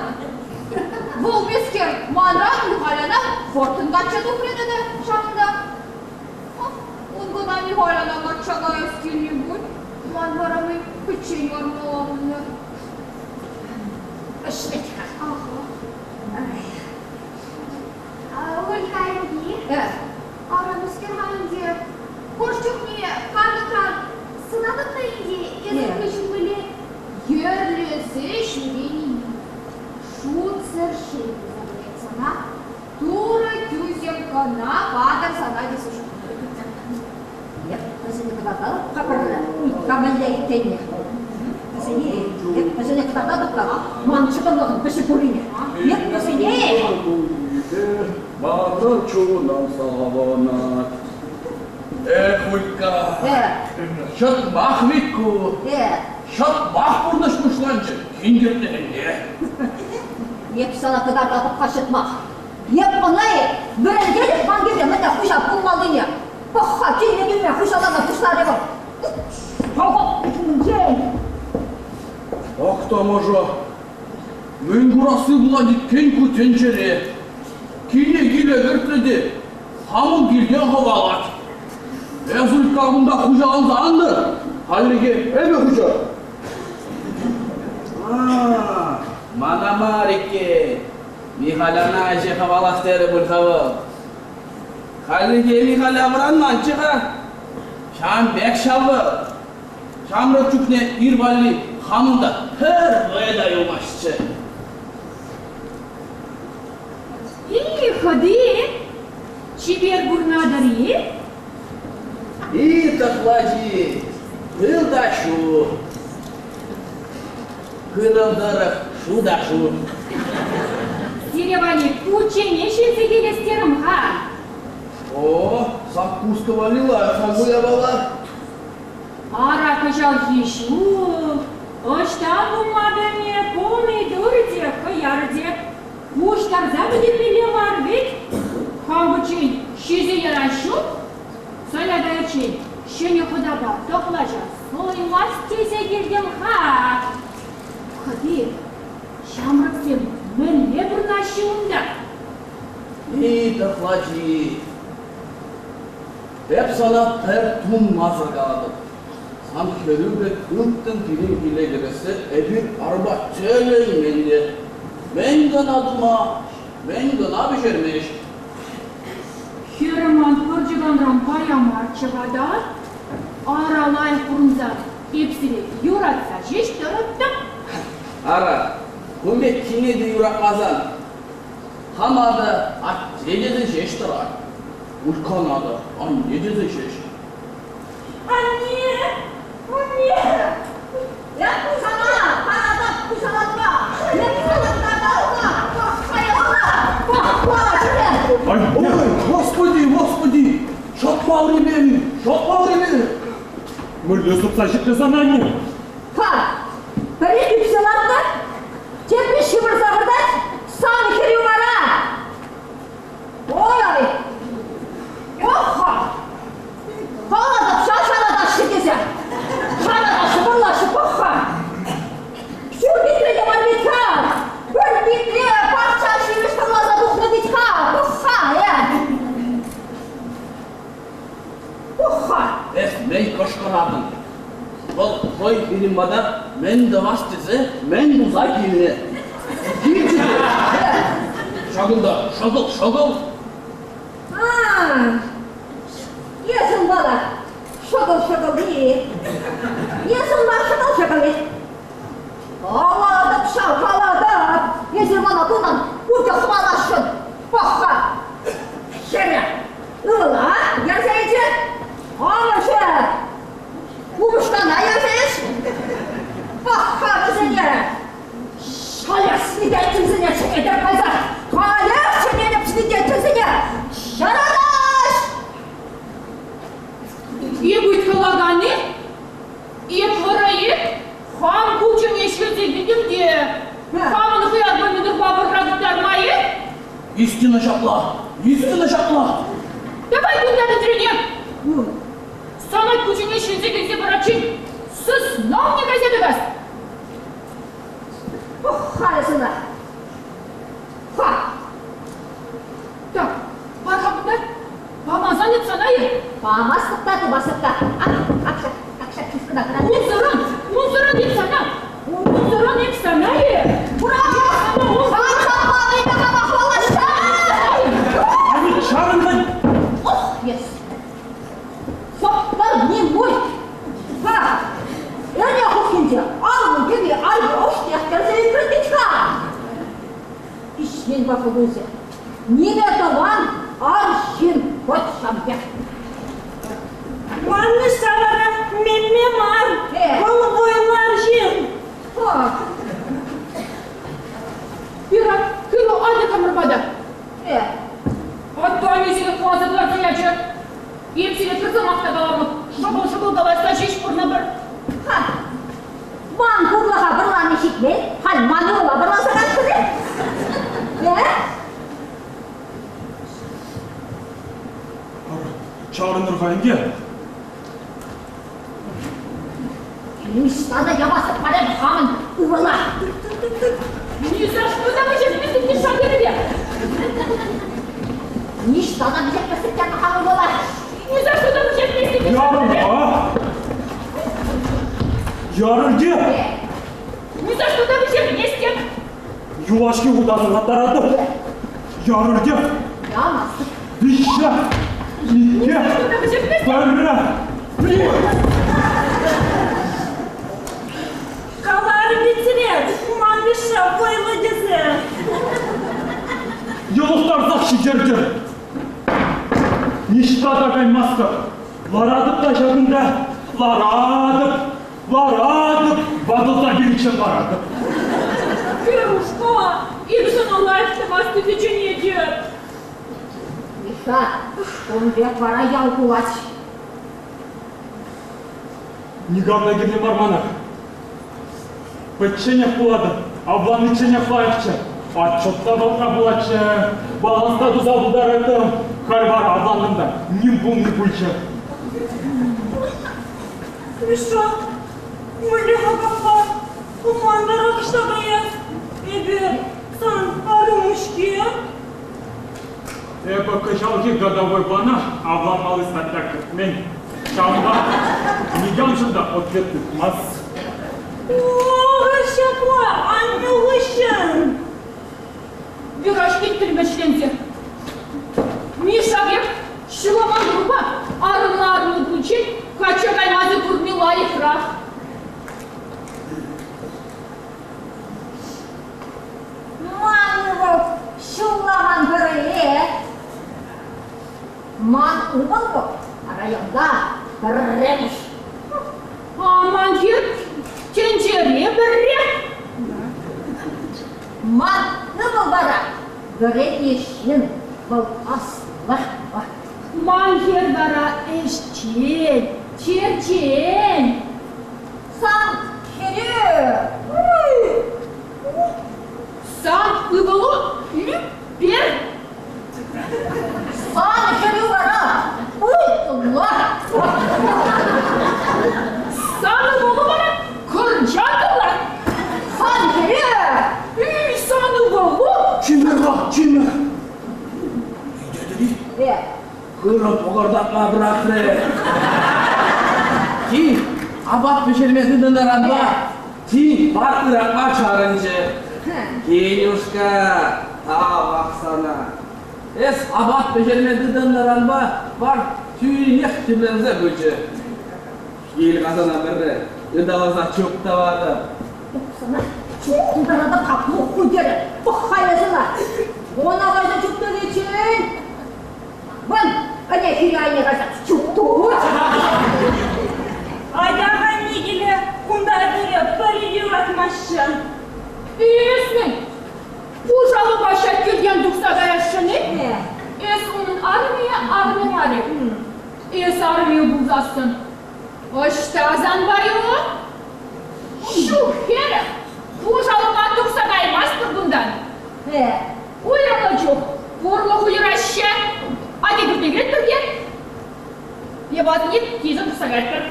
Вӑл мӗскер манран Михаляна вӑрттӑн качча тухрӗ тата ҫавӑнта. Ун кӑна Михаляна качча каяс килнӗ пуль. Ман вара мӗн пӗччен лармалла пулнӑ. Ӗҫлет-ха. Аха. Ольга инки, ара мӗскер-ха ӗнтӗ? Хӑш чухне кантӑкран сӑнатӑп та ӗнтӗ эсӗ хыҫҫӑн мӗнле йӗрлесе ҫӳренине. Шутсӑр шел пулса каять сана. Турӑ тӳсӗм кӑна патӑр сана тесе шутлатӑп. Эп вӗсене кӑтартатӑп-ха пӗрре, Улька мӗнле иккенне. Вӗсене, эп вӗсене кӑтартатӑп-ха ман чӑтӑмлӑхӑн вӗҫӗ пуррине. Эп вӗсене... Манӑн чунӑм савӑнать. Эх, Улька, ҫӑтмах вӗт ку. Ҫӑтмах пурнӑҫ пуҫланчӗ, хӗнкӗртнӗ ӗнтӗ. Эп сана кӑтартатӑп-ха ҫӑтмах. Эп ӑна вӗрентетӗп ман килте мӗнле хуҫа пулмаллине. Пӑх-ха, килне-килме хуҫалана пуҫларӗ вӑл. Ҫумӗнчен. Ах, тамаша! Мӗн курасси пулать иккен ку тӗнчере. Киле-киле кӗртрӗ те хамӑн килте хӑвалать. Эс, Улька, кунта хуҫаланса ан тӑр. Хальлӗхе эпӗ хуҫа. Мана мар иккен. Михаляна ӗҫе хӑвалас терӗ пуль-ха вӑл. Хальлӗхе Михаля вӑранманччӗ-ха. Ҫавӑн пек ҫав вӑл. Ҫамрӑк чухне ир валли хамӑн та пӗр вӑй та юлмастчӗ. И, хӑти, чипер пурнатӑр-и? И, тӑхлачи, пыл та ҫу. Хырӑм тӑрӑх шу та шу. Сире валли кучченеҫ илсе килес терӗм-ха. О, закуска валли лайӑх ку япала. Ара кӑҫалхи ҫул ӑҫта пулма пӗлнӗ помидор те, хӑяр те пуҫтарса пӗтермелле мар вӗт. Хам пӗччен ҫисе ярас ҫук. Соня кайиччен ҫӗнӗ хӑтапа тӑхлача суйлас тесе килтӗм-ха. Хӑти, ҫамрӑксем мӗнле пурӑнаҫҫӗ унта? И, тӑхлачи, эп сана пӗр тунмасӑр калатӑп. Сан хӗрӳ пек ылтӑн пирӗн киле кӗрессе эпир арпа тӗлӗнмен те. Мӗн кӑна тума, мӗн кӑна пӗҫермест. Хӗрӗм ман пӑрчӑканран пая марччӗ-ха та. Ара лайӑх пурӑнсан эп сире юратса ҫеҫ тӑрӑттӑм. Ара, кун пеккине те юратмасан хама та атте тесе ҫеҫ тӑрать. Улькана та анне тесе ҫеҫ. Анне! Анне! Эп пусана, паратап пусалатма! Эп салаттартарма! Паххаясла! Пахха ҫине! Ой, господи, господи! Шӑтмал ремень! Шӑтмал ремень! Мӗнле супса ҫитрӗ сана анне? Ха! Пӗри ӳксе лартнӑ, тепри ҫывӑрса выртать, сан хӗрӳ вара! Ой! Ох-ха! Калатӑп, шалатаҫҫӗ тесе. Шалатаҫҫӗ, вӑрлаҫҫӗ, пӑх-ха. Ҫур витре те мар вӗт-ха. Пӗр витре пахча ҫимӗҫ тӑрласа тухнӑ вӗт-ха. Пӑх-ха, э. Пӑх-ха. Эх, мӗн кӑшкӑратӑн? Вӑл хӑй пирӗн пата мӗн тӑвас тесе мӗн туса килнӗ? Килчӗ те. Ҫакӑнта шӑкӑл-шӑкӑл. А, эс унпала шӑкӑл-шӑкӑл-и? Эс унпа шӑкӑл-шӑкӑл-и? Калатӑп ҫав, калатӑп! Эсир мана кунтан пурте хӑваласшӑн. Пӑх-ха, хӗрӗ, ывӑла ярса илчӗ. Амӑшӗ упӑшкана ярса илчӗ. Пӑх-ха вӗсене! Халех свидетельсене чӗнетӗп кайса! Халех чӗнетӗп свидетельсене! Ҫаратаҫ! Эп ыйткалакан-и? Эп вӑрӑ-и? Хам кучченеҫ вӗт. ӗҫлесе килтӗм те хамӑн хӑярпа минӑрпа вӑрра тыттарма-и? Истина ҫапла, истина ҫапла. Давай кунта вӗтрене. Сана куҫӗне ҫӗнсе килсе паратчен сысна кайса тӑкас. Пӑх-халӗ сана. Ха! Так, пар-ха кунта. Памасан эп сана-и? Памастӑп та, тумастӑп та. Ак, ак ҫак, ак ҫак чушкӑна кӑна. Унсӑрӑн, унсӑрӑн эп сана. Унсӑрӑн эп сана-и? Ура! Ани чарӑнтӑн! Ох, yes! Саппар не мой! Ха! Эрне хушшинче аллӑ кӗпе айӗ ӑшнех кӗрсе ӳкрӗ-ха! Ишмен пахӑлусӗ. Ниме тӑван арҫын хӑть ҫав пек. Маннӑ ҫавара мемме мар, вӑл вӑйлӑ арҫын. Пират, кӳрӗ атьӑр хамӑр пата. Атту аннесене кӑларса кӑларса ячӗ. Эп сире пӗр сӑмах та каламӑп, шӑкӑл-шӑкӑл калаҫса ҫеҫ пурӑнӑпӑр. Ха, ман пурлӑха вӑрлани ҫитмен, халь ман ывӑла вӑрласа каҫрӗ. Э? Чарӑнӑр-ха ӗнтӗ. Ниҫта та ямастӑп халӗ хамӑн ывӑла. Ни за что та вӗҫертместӗп Мишша терӗ. Ниҫта та вӗҫертместӗп терӗ хам ывӑла. Ни за что та вӗҫертместӗп Мишша терӗ. Ярӑр-ха! Ярӑр те! Ни за что та вӗҫертместӗп. Юлашки хутасӑна таратӑп. Ярӑр те! Ямастӑп. Виҫҫӗ, иккӗ, пӗрре, пӗр. Каларӗ Петре, ман Миша вӑйлӑ тесе. Йӑлӑхтарсах ҫитертӗр. Ниҫта та каймастӑп. Ларатӑп та ҫакӑнта. Ларатӑп, ларатӑп, ватӑлса киличчен ларатӑп. Верушка, эпӗ сана лайӑх тӑвас тесе чӗнетӗп. Миша, ун пек вара ял пулать. Никам та кирлӗ мар мана. Пӗчченех пулатӑп, авланичченех лайӑхчӗ. Отчет та вӑлтра пулатчӗ, баланс та туса пултараттӑм. Халь вара авлантӑм та ним пулми пулчӗ. Миша, мӗнле-ха капла? Ман вара ӑҫта каяс? Эпӗ сан арӑму-ҫке. Эпӗ кӑҫалхи годовой плана авланмалли статья кӗртмен. Ҫавӑнпа никамшӑн та ответ тытмасть. Ох, ҫапла, аннӳ хыҫҫӑн! Вера ҫиттӗр вӗҫленсе. Миша пек ҫӑлӑман группа арӑмлӑ-арӑмлӑ пулчен качча каймасӑр курни лайӑхрах. Ман ывӑл ҫулламан пӗрле. Ман ывӑл вӑл районта пӗрремӗш. А ман хӗр тӗнчере пӗрре. Ман ывӑл вара вӗреннӗ ҫын, вӑл аслӑ. Ман хӗр вара ӗҫчен, черчен. Сан хӗрӳ! Сан ывӑлу лӳппер. Сан хӗрӳ вара ытла. Сан ывӑлу вара кӑрчатӑлла. Сан хӗрӳ! Эй, сан ывӑлу! Чимӗр-ха, чимӗр! Илтетӗр-и? Э. Хырӑм пӑкӑртатма пӑрахрӗ. Тин апат пӗҫерме тытӑннӑранпа тин пар ыратма чарӑнчӗ. Кенюшка, тавах сана. Эс апат пӗҫерме тытӑннӑранпа пар тӳрех тӳрленсе пычӗ. Кил касана пӗрре ыталаса чуп тӑватӑп. Сана чуп тутаратӑп каплу хуйтерӗ. Пӑх-ха эс ӑна. Она кайса чуп тӑвиччен. Вӑн, ӗне хӳри айне кайса чуп ту. Атя-ха, Никеле, кунта пире пӗри юратмаҫҫӗ. Эс-мӗн? Пушалӑха ҫак килтен тухса каясшӑн-и? Эс унӑн арӑмӗ арӑмӗ мар-и? Эс арӑмӗ пулсассӑн ӑҫта сан вайӑлу? Ҫук, хӗрӗм. Пушалпа тухса каймастпӑр кунтан. Уйрӑлнӑ чух пурлӑх уйӑраҫҫӗ. Атя пӳрте кӗретпӗр те япаласене тиесе тухса каятпӑр.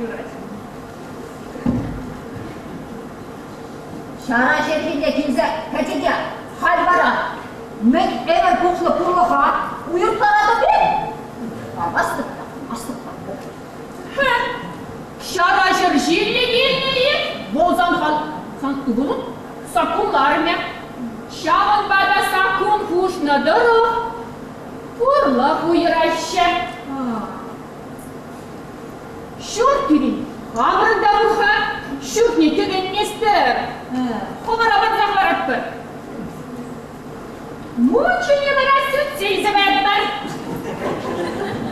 Юрать. Ҫара ҫерҫине килсе кӗчӗ те халь вара мӗн ӗмӗр пухнӑ пурлӑха уйӑрттаратӑп-и? Памастӑп та, памастӑп та. Хе, ҫара ҫерҫиллӗ килнӗ-и? Пулсан хан, сан ывӑлун саккунлӑ арӑмӗ. Ҫавӑнпа та саккун хушнӑ тӑрӑх пурлӑх уйӑраҫҫӗ. Ҫурт пирӗн хамӑрӑн та пур-ха, ҫуртне тӗкӗнместпӗр. Хӑвӑра парса хӑваратпӑр. Мунчине вара сӳтсе илсе каятпӑр.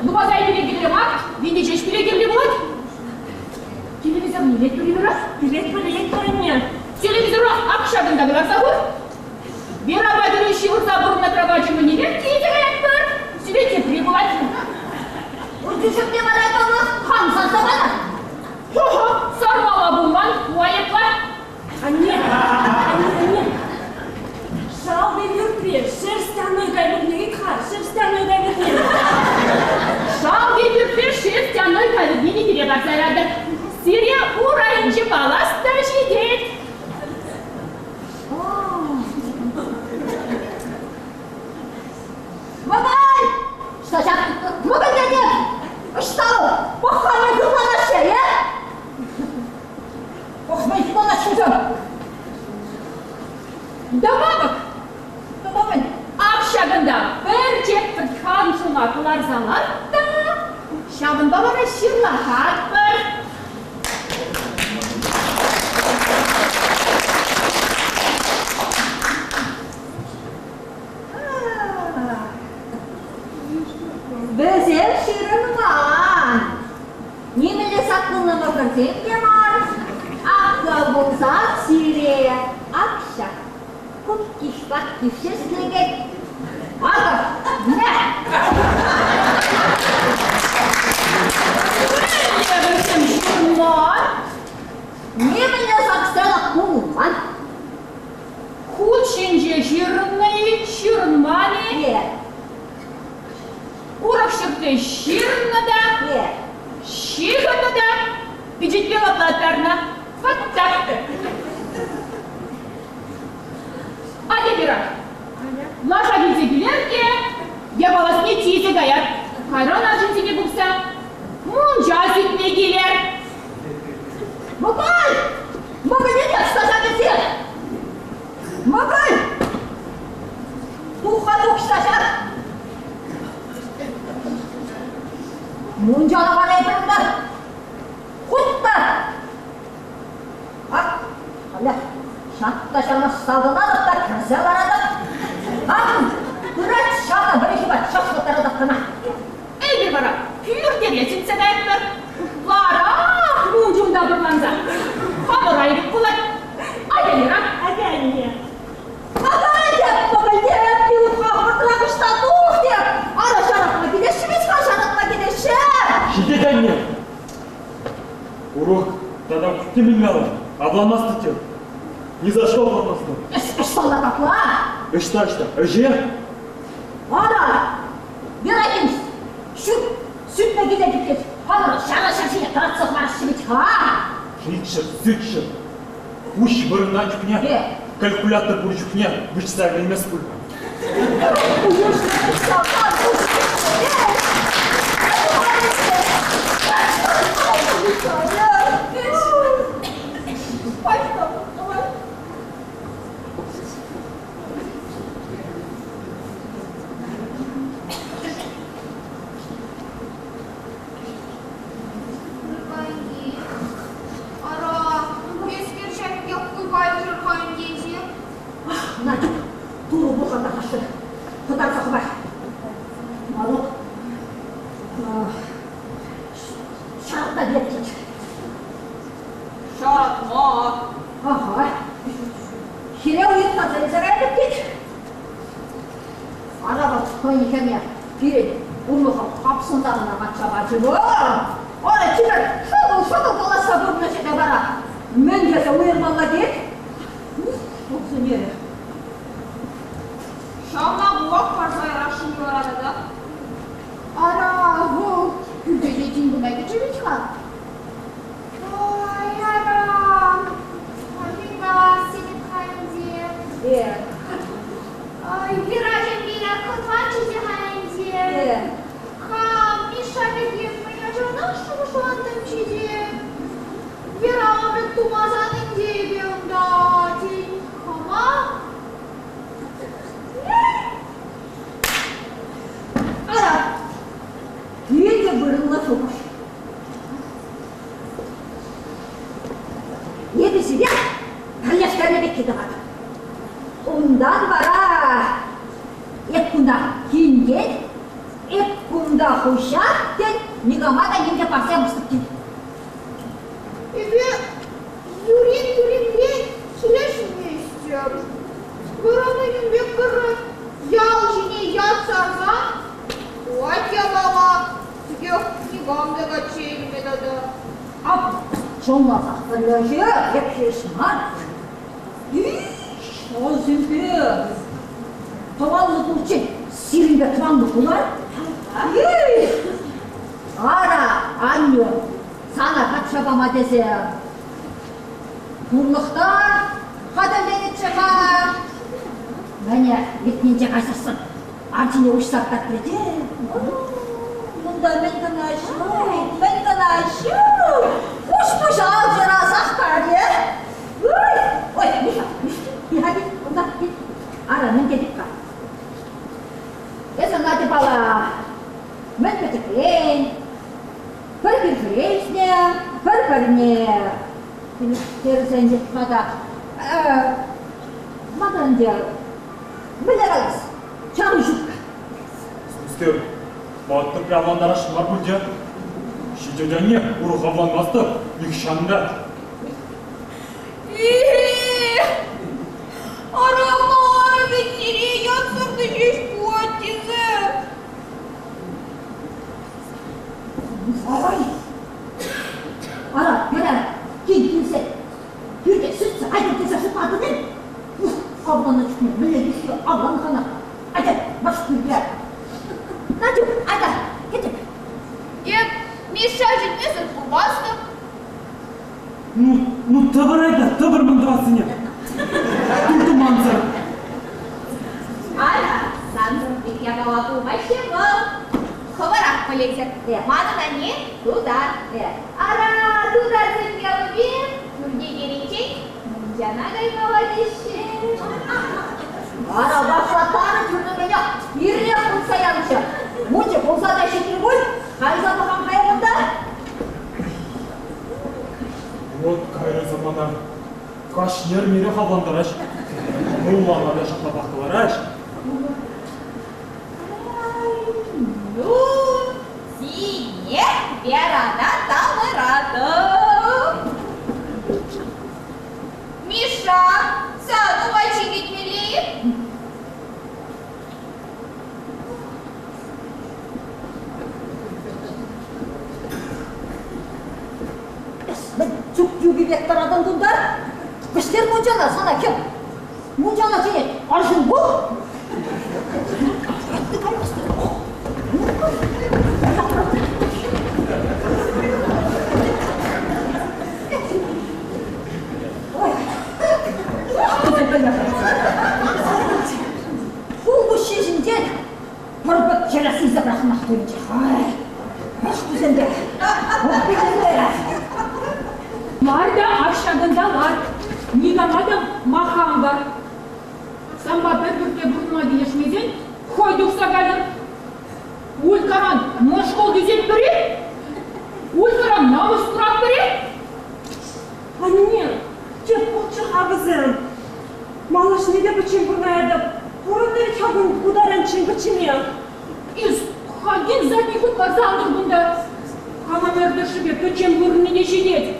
Нумай пире кирлӗ мар, витӗ ҫеҫ пире кирлӗ пулать. Телевизорне илетпӗр-и вара? Илетпӗр, илетпӗр ӗнтӗ. Телевизора ак ҫакӑнта кӑларса хур. Вера патӗнче ҫывӑрса пурӑннӑ кровачӗ мӗнех килсе каятпӑр. Сире тепри пулать. Ун чухне вара паллах, хам сасса панӑ. Хо-хо, сармалла пулман, ку айӑпла. Анне, анне, анне. Шалти пӳртре шерстяной кавирне ыйт-ха, шерстяной кавирне. Шалти пӳртре шерстяной кавирне те пире парса ятӑр. Сире урайӗнче палас та ҫитет. Мӑкӑль! Ӑҫта мӑкӑль тетӗп? Ӑҫта вӑл? Пӑх-ха, мӗн хытланаҫҫӗ, е? Пӑх, мӗн хытланаҫҫӗ Добавок! Тата мӗн? Ак ҫакӑнта пӗр четвӗрт хан ҫума кӑларса ларт та, ҫавӑнпа вара ҫырлахатпӑр. Вӗсем ҫырӑнман. Нимӗнле саккунлӑ мӑшӑрсем те мар. Апла пулсан сире ак ҫак куккиш-паккиш ҫеҫ лекет. Акӑ, мӗ! Мӗнле вӗсем ҫырман? Нимӗнле саксана пулман. Хут ҫинче ҫырӑннӑ-и, ҫырӑнман-и? Е. Урӑх ҫӗрте ҫырнӑ та, Е. ҫыхӑннӑ та, пичетпе лаплаттарнӑ. Вот так. Атя, Вера, лаша килсе килер те япаласне тиесе каяр. Кайран арҫынсене пухса мунча сӳтме килер. Мӑкӑль! Мӑкӑль ӑҫта кӗрсе? Мӑкӑль! Тух-ха тух ҫак! Мунчана вара эпир унта хут та! Ак, халех ҫак та ҫавна савӑнатӑп та кӗрсе ларатӑп. Ак, пырать ҫавна вӗри шыва чашлаттаратӑп кӑна. Эпир вара пӳртере чӗнсе каятпӑр. Ларах мунчунта пӑрланса. Хамӑра ирӗк пулать. Атя, Лера. Атя, анне. Атя, пӗлтеп, пилотка хӑвӑртрах ӑҫта тух теп. Ара ҫаратма килеҫҫӗ вӗт-ха, ҫаратма килеҫҫӗ. Ҫитет, анне. Урок тата темӗн калӑр. Авланмастӑп теп. Ни за что авланмастӑп. Ӑҫталла капла? Ӑҫта, ӑҫта? Ӗҫе? Ара, Веракин, ҫук, сӳтме килетӗп тет. Хамӑр ҫара ҫар ҫине тӑратса хӑвараҫҫӗ вӗт-ха. Ҫиччӗр, сӳтчӗр. Пуҫ вырӑнтан чухне, калькулятор пур чухне выҫса вилмест пуль. Ара, эскер ҫак Яккупа юрӑ ӗнтӗ. Ах, Надюк, Турӑ пулсан та хашшӗ хӑтарса хӑвар. Малук, ҫаратма килет. Ҫаратма. Ага. Хире уйӑртса илсе каятӑп тет. Ара вӑл хӑйӗн хӗрне пирӗн урлӑха хапсӑнса кӑна качча пачӗ вӑл. Ара, чипер шӑкӑл-шӑкӑл калаҫса пурӑннӑ ҫӗре вара мӗн тесе уйӑрмалла тет? сӗнерӗ. Ҫавна пулах парса ярасшӑн вара тата. Ара, вӑл пӳрте те тин кӑна кӗчӗ вӗт-ха. Ой, ара, мӗн калас тетӗп-ха ӗнтӗ. Э. Ай, Вера ҫемьене хӑтланчӗ те-ха ӗнтӗ. Э. Хам Миша пекех мӗн ачаранах шухӑшлантӑмччӗ те. Вера пек тумасан ӗнтӗ эпӗ унта, тен, хама Ара, питӗ вырӑнлӑ шухӑш. Эпӗ сире пӗрлештернӗ пекки тӑватӑп. Унтан вара эп кунта килтен, эп кунта хуҫа, тен, никама та ним те парса ямастӑп тет. Эпӗ юрин-юринрен килӗшместӗп. Вырӑнӗ пек пӗр ял ҫине ят сарсан, пулать япала, текех никам та качча илме тата. Ап, чӑнласах пӗрлӗхе эп ҫеҫ мар. Ҫавсемпе тӑванлӑ пулччен сирӗнпе тӑванлӑ пулар. Ара, аннӳ, сана качча пама тесе пурлӑхта хатӗрленӗччӗ-ха. Мӗне иртнинче кайсассӑн арчине уҫса кӑтартрӗ те, Унта мӗн кӑна ҫук, мӗн кӑна ҫук, куҫ-пуҫ алчӑрасах кайрӗ. Ой, ой, Миша, Миша, Миша, унта, ара, мӗн тетӗп-ха? Эсӗ Надьӑпала мӗн пӗчӗкрен, пӗр килшӗре ӳснӗ, пӗр-пӗрне килӗштерсен тата мана ӗнтӗ мӗнле калас, чару ҫук. Мӗскер, ваттӑпре авлантарасшӑн мар пуль те? Ҫитет анне, урӑх авланмастӑп, нихҫан та. Арӑм вӗт сире ятсӑр та ҫеҫ пулать тесе. Ай! Ара, Вера, кил килсе, пӳрте сӳтсе айтӑр тесе шутлатӑн-и? Авланнӑ чухне мӗнле тӳссе авлан-ха Атя, марш пӳрте. Натюк, атя, кӗтӗп. Эп Миша ҫитмесӗр пулмастӑп. Ну, ну тӑвӑр айта, тӑвӑр мӗн тӑвассине. Туртӑмансӑр. Ара, сансӑр пек япала пулмасть вӑл. Хӑвӑрах пӗлетӗр. Манӑн анне тутар. Ара, тутарсен ялӗпе пӳрте кӗриччен мунчана каймалла теҫҫӗ. Ара, вашлаттарнӑ тӳрнӗ ирех пулса янӑччӗ. Мунча пулса та ҫитрӗ пуль. Кайса пӑхам-ха унта. Вот кайрӗ самана. Кашни эрнерех авлантараҫ. Муллана та ҫаплапах кӑлараҫ. Ну, тинех Верана тавӑратӑп. Миша, сан ума чикӗтмелле-и? Мӗн чук юпи пек тӑратӑн кунта? Вӗҫтер мунчана сана хӗр. Мунчана чӗнет арҫын пур. Ой. Хулпуҫҫи ҫинчен пӑр-пӑт чӗрес илсе пӑрахнах туйӑнчӗ. Ай, ӑш тусемпе, Лар та ак ҫакӑнта лар. Никама та махам пар. Санпа пӗр пӳртре пурӑнма килӗшмесен хӑй тухса кайтӑр. Улькаран мӑшкӑл тӳсетпӗр-и? Улькаран намӑс куратпӑр-и? Анне, тек пулччӑр-ха вӗсем. Малашне те пӗччен пурӑнаятӑп. Пурӑннӑ вӗт-ха ку таранччен пӗчченех. Эс хальхин задний хут парса ан тӑр кунта. Хамӑн ӗртӗшӗпе пӗччен пурӑннине ҫитет.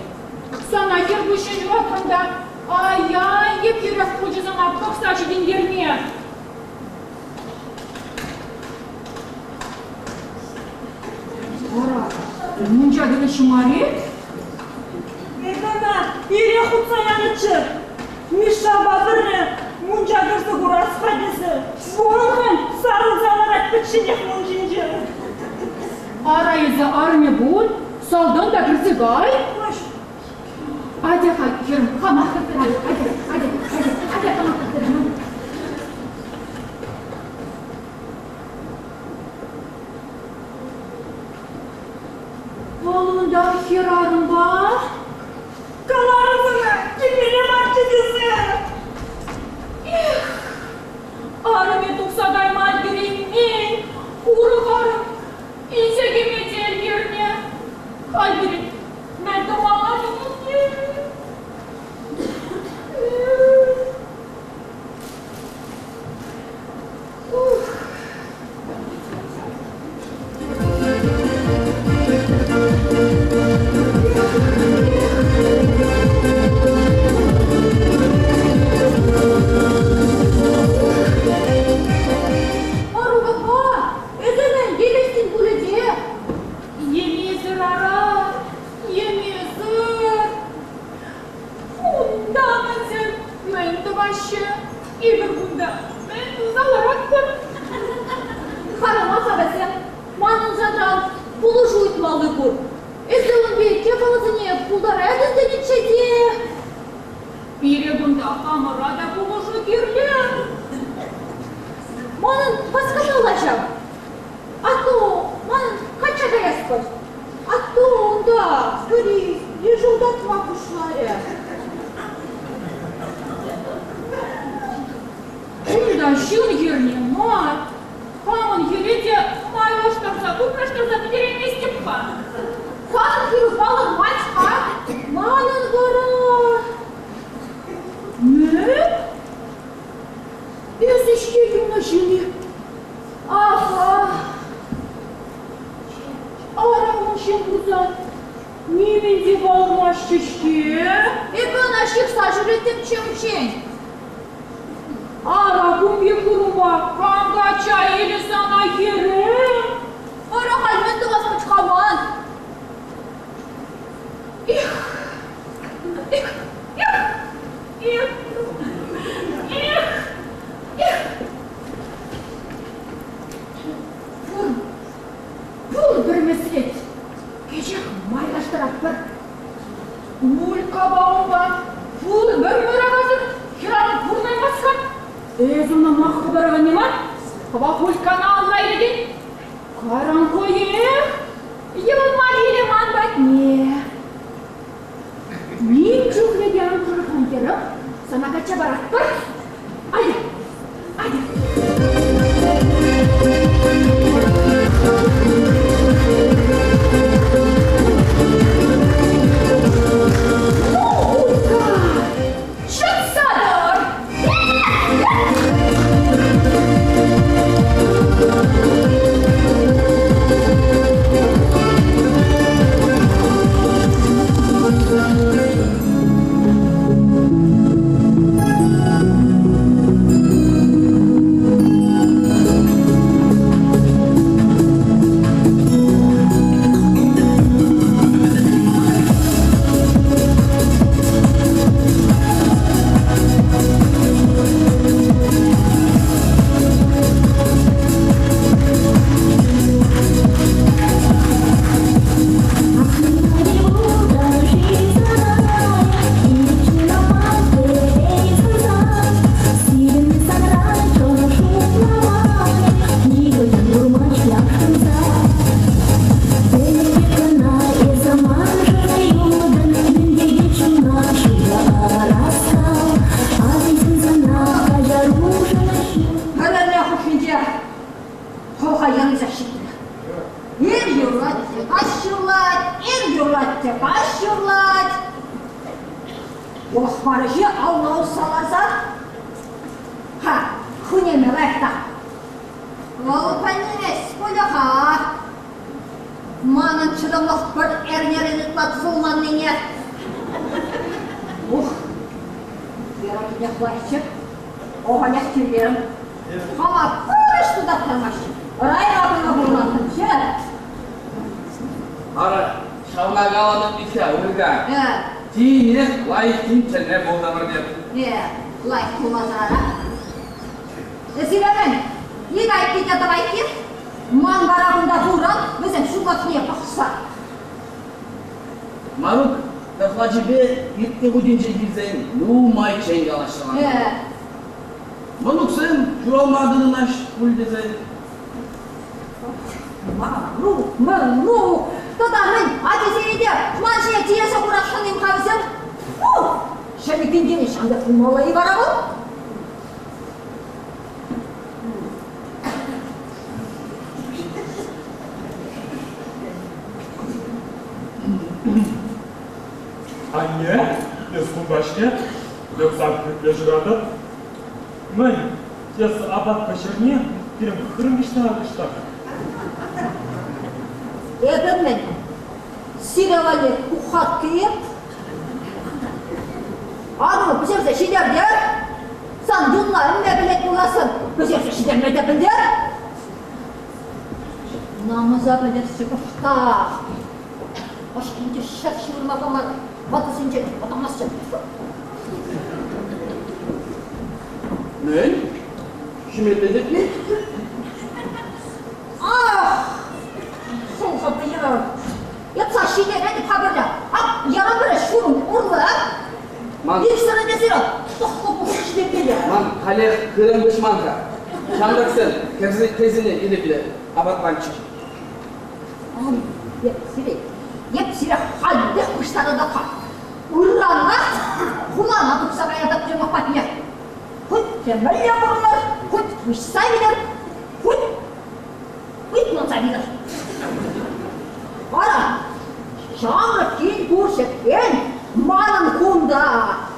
Сана хӗр пуҫҫи ҫуратрӑм та, ай-ай, еплерех пулчӗ сана пӑхса ҫитӗнтерме. Ара, мунча кӗнӗ мар-и? Эпӗ ӑна ирех хутса янӑччӗ. Мишшапа пӗрле. Унта кӗрсе кай. Атя-ха, хӗрӗм, хамах кӗрттерем. Атя, атя, атя, атя, хамах кӗрттерем. Вӑл унта хӗрарӑмпа Каларӑм сана, килмелле марччӗ тесе. Эх, арӑмӗ тухса кайма ӗлкӗреймен, урӑх арӑм илсе кӗме те ӗлкӗрнӗ. Халь пирӗн мӗн тумалла тенине. Ӑру-капа, эсӗ мӗн, йӗместӗн пулӗ те? Йӗмесӗр ара, йӗмесӗр. Кунта вӗсем мӗн тӑваҫҫӗ? Эпир кунта мӗн туса ларатпӑр? Харама-ха вӗсем. Манӑн санран пулӑшу ыйтмалли пур. Эсӗ ун пек япаласене пултаратӑн тенӗччӗ те. Пире кунта хамӑра та пулӑшу кирлӗ. Манӑн васкамалла ҫав. Атту манӑн качча каяс пуль. Атту унта пӗри йӑшӑлтатма пуҫларӗ. Унта ҫын хӗрне мар, хамӑн хӗре те майлаштарса, вырнаҫтарса пӗтерейместӗп-ха. Санӑн хӗрӳ палӑрмасть-ха. Манӑн вара... Мӗн? Эсӗ-ҫке юлнӑ ҫын-и? Аха. Ара ун ҫын пулсан нимӗн те палӑрмаҫҫӗ-ҫке. Эпӗ ӑна ҫыхса ҫӳреттӗмччӗ унччен. Ара кун пек курӑмпа кам качча илӗ сана хӗрӗм? Ара халь мӗн тӑвас пӑч-ха ман? Эх, эх, эх, эх, эх, эх. Пур, пур пӗр меслет. Кӗҫех майлаштаратпӑр. Улькапа унпа пур пӗр мӑйракасӑр хӗрарӑм пурӑнаймасть-ха. Эс ӑна маххӑ параканни мар, хӑвах Улькана алла илекен. Кайран хӑех йӑлӑнма килӗ ман патне. Ним чухлӗ те ан пӑшӑрхан хӗрӗм, сана качча паратпӑр. Атя, атя. Ну, Улька, чӑтса тӑр! Пӗр-пӗрне хушшинче хӑлха йӑнса ҫитнӗ. Ир юрлать те каҫ юрлать, ир юрлать те каҫ юрлать. Охмарҫи алла усса ларсан, ха, хунеме лайӑх та. Вӑл пӗлмест пулӗ-ха. Манӑн чӑтӑмлӑх пӗр эрнерен ытла тӑсӑлманнине. Ух, Вера килех лайӑхчӗ. Оханях тӳлерӗм. Хама пӗр ӗҫ тутарттармасть. Райра кӑна пурӑнаттӑмччӗ. Ара, ҫавна каланӑ Митя, Улька. Тинех лайӑххин тӗлне пултӑмӑр теп. Лайӑх пулмасӑрах. Сире мӗн, ик айкки те тӑвайкки? Ман вара кунта пурӑн, вӗсем ҫухатнине пӑхса. Марук тӑхлачипе иртнӗ хутӗнче килсен нумайччен калаҫса ларнӑ. Мӑнуксем ҫуралма тытӑнаҫ пуль тесе. Марук, мӑнук, тата мӗн, ачисене те ман ҫине тиесе хурасшӑн-им-ха вӗсем? Ҫӗнӗ килтен ҫав пек пулмалла-и вара вӑл? Анне, эс кунта-ҫке, лёксак пӳртре ҫыратӑп. Мӗн, эс апат пӗҫерни пирӗн хырӑм виҫсе кӑштах. Эпӗ мӗн, сире валли кухатки? Атӑл пӗҫерсе ҫитертӗр. Сан юнна ӗмме пӗлет пулассӑн пӗҫерсе ҫитерме те пӗлтер. Намӑса пӗлесчӗ кӑштах. Ӑшкинче ҫӗр ҫывӑрма паман ватӑсенчен вӑтанасчӗ. Мӗн? Ҫимелле тетни? Ах! Хӑлха пӑйӑр! Йӑтса ҫитеретӗп хапӑрта. Ак, яра пӗрре ҫурӑм урлӑ. Ман... Иксӗре те сире тӑхлӑ пуҫ ҫитеккеле. Ман халех хырӑм выҫман-ха. Ҫамрӑксем хӑйсене ирӗклӗ апатланччӑр. Ай, эп сире, эп сире халех пуҫтаратӑп-ха. Ыранах хулана тухса каятӑп йӑмӑк патне. Хуть те мӗнле пурӑнӑр, хуть выҫса вилӗр, хуть ыйтманса вилӗр. Ара, ҫамрӑк кин пур ҫӗртен манӑн кунта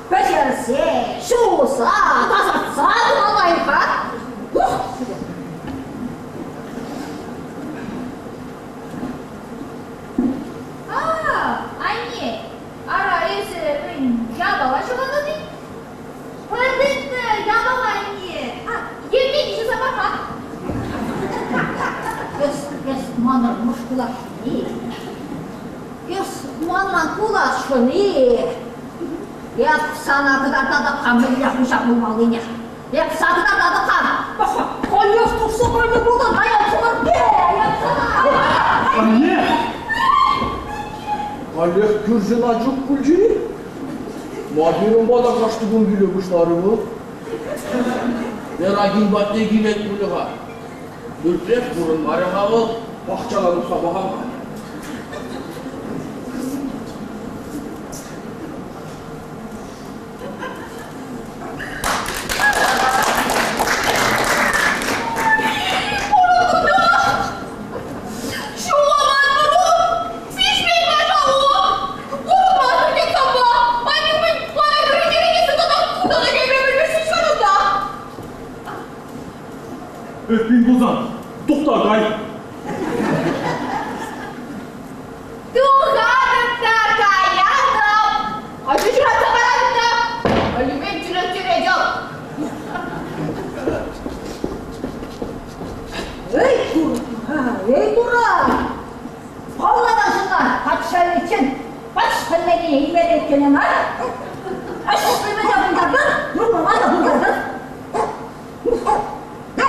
пӗҫерсе, ҫуса, тасатса тӑмалла-и-ха? Ух! А, анне, ара эсӗ мӗн япала ҫӑватӑн-и? Пӗртен-пӗр япала анне. А, йӗме ҫуса пар-ха. Эс, эс манӑн мӑшкӑласшӑн-и? Эс манран куласшӑн-и? Эп сана кӑтартатӑп-ха мӗнле хуҫа пулмаллине. Эп сана кӑтартатӑп-ха. Пӑх-ха, коллеж тухса кайнӑ пултӑн, аял хӑвӑрте, эп сана. Анне! Каллех кӳршӗ Начук пулчӗ-и? Ма пирӗн пата кашни кун киле пуҫларӗ вӑл? Веракин патне килет пулӗ-ха. Пӳртрех курӑнмарӗ-ха вӑл, пахчана тухса пӑхам-ха. Эппин пулсан, тухта кай. Тухатӑп та каятӑп. Ачу ҫуратса паратӑп та алимент тӳлеттеретӗп. Эй, тура, эй, тура! Паллакан ҫынна патша иличчен пач пӗлменнине илмелле иккен ӑна. Ӗҫлеме те пултартӑр, юрлама та пултартӑр. А,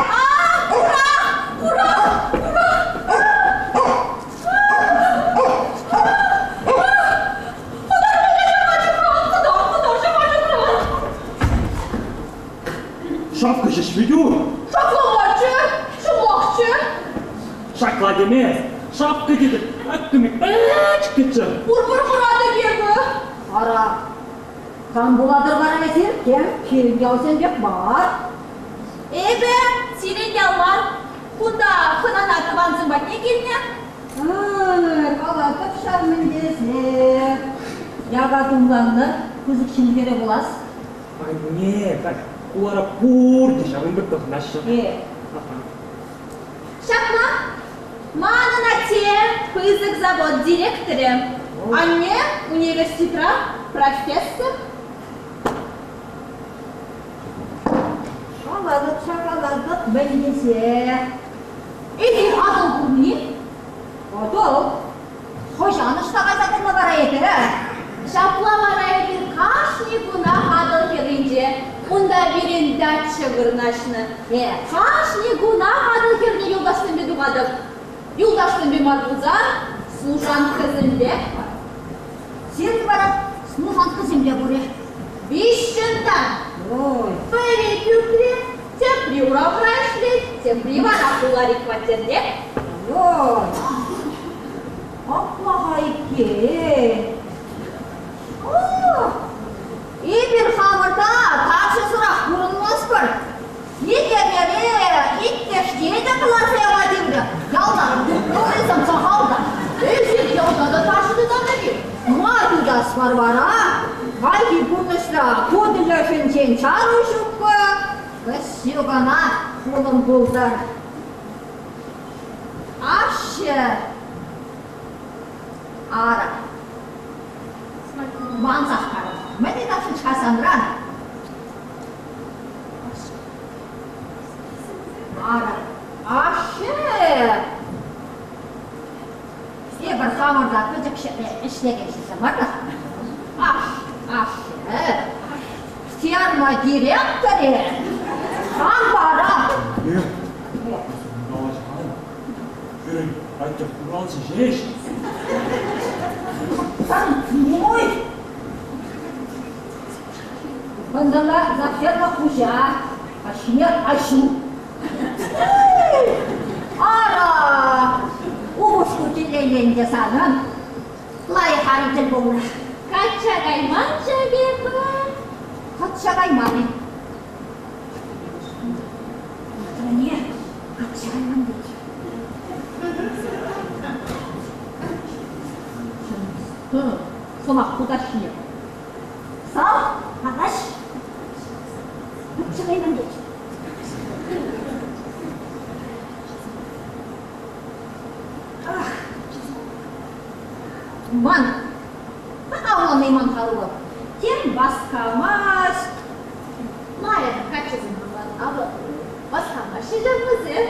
ура! Ура! Ура! Шапка ҫеҫ витю. Шакламаччӗ, ҫӑмахчӗ. Шакла темест, шапка тетӗп, аккӑмик пӗчӗккӗччӗ. Пурпӗр хӑратӑп эпӗ. Ара, кам пулатӑр вара эсир? Тем, пирӗн ялсем пек мар. Эпӗ сирӗн ял мар. Кунта хӑнана тӑвансем патне килнӗ. Ай, калатӑп ҫав мӗн тесе. Яка тумланнӑ, пысӑк ҫын хӗрӗ пулас. Анне, так, хулара пурте ҫавӑн пек тӑхӑнаҫҫӗ. Э. Ҫапла. Манӑн атте пысӑк завод директорӗ. Анне университетра профессор. Калатӑп, калатӑп, мӗн тесе. Эсир Атӑл курни? Атӑл? Хӑҫан ӑҫта кайса курнӑ вара эпӗ? Ҫапла вара эпир кашни кунах Атӑл хӗрринче, унта пирӗн дача вырнаҫнӑ. Э. Кашни кунах Атӑл хӗрне юлташсемпе тухатӑп. Юлташсемпе мар пулсан, служанкӑсемпе. Сирӗн вара служанкӑсем те пур-и? Виҫҫӗн тан. Ой. Пӗри пӳртре, тепри урамра ӗҫлет, тепри вара хулари хваттерте. Ой. Апла-ха иккен. Эпир хамӑрта тарҫӑсӑрах пурӑнмастпӑр. Икернере иккӗшне те кӑларса яма тиврӗ. Ялта тухтӑрсем сахал та. Эсир ялта та тарҫӑ тытатӑр-и? Ма тытас мар вара? Хальхи пурнӑҫра ку тӗлӗшӗнчен чару ҫуккӑ. Кӗсье кӑна хулӑн пултӑр. Ашшӗ ара. Мансах карӑм. Мӗн ыйтасшӑн-ха санран? Ара, ашшӗ! Эпир хамӑр та пӗчӗкҫӗ ӗҫлекен ҫынсем мар та. Аш, ашшӗ! Ферма директорӗ хан вара. Пирӗн атте хуралҫӑ ҫеҫ. Ой! Кӑнтӑрла за ферма хуҫа, каҫхине аҫу. Ара, упӑшку телейлӗ ӗнтӗ санӑн. Лайӑх арӑм тӗл пулнӑ. Качча кайман-ши эпӗ? Качча кайман-и? Матроне качча кайман тет. Сӑмах хутаҫне. Сал, калаҫ. Качча кайман тет. Ах, ман авланайман-ха урӑх. Тем васкамасть. Лайӑх каччӑсем пулсан авӑ васкамаҫҫӗ ҫав вӗсем.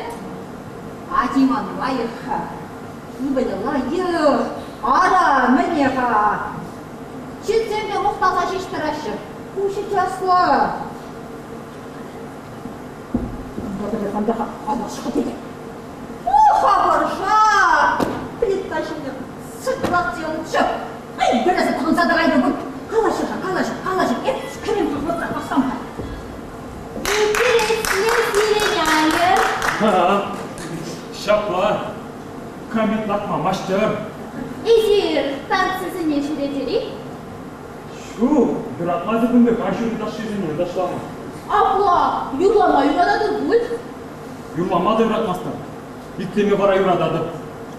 Ачи ман лайӑх-ха. Ывӑлӗ лайӑх. Ара, мӗне-ха? Ҫынсем те мухтаса ҫеҫ тӑраҫҫӗ. Куҫӗ часла. Уха вӑрша! Плита ҫине сыхлатсемччӗ. Ай, вӗресе тӑхӑнса та кайнӑ пуль. Калаҫӑр-ха, калаҫӑр, калаҫӑр. Эп кӗрем тухмасса пӑхсам-ха. Интереслӗ сирӗн айӑр. Ҫапла. Камит лартма маҫтӑр. Эсир танцисене ҫӳретӗр-и? Ҫук, юратмасть кун пек аҫу ташшисене ташлама. Апла юрлама юрататӑр пуль? Юрлама та юратмастӑп. Итлеме вара юрататӑп.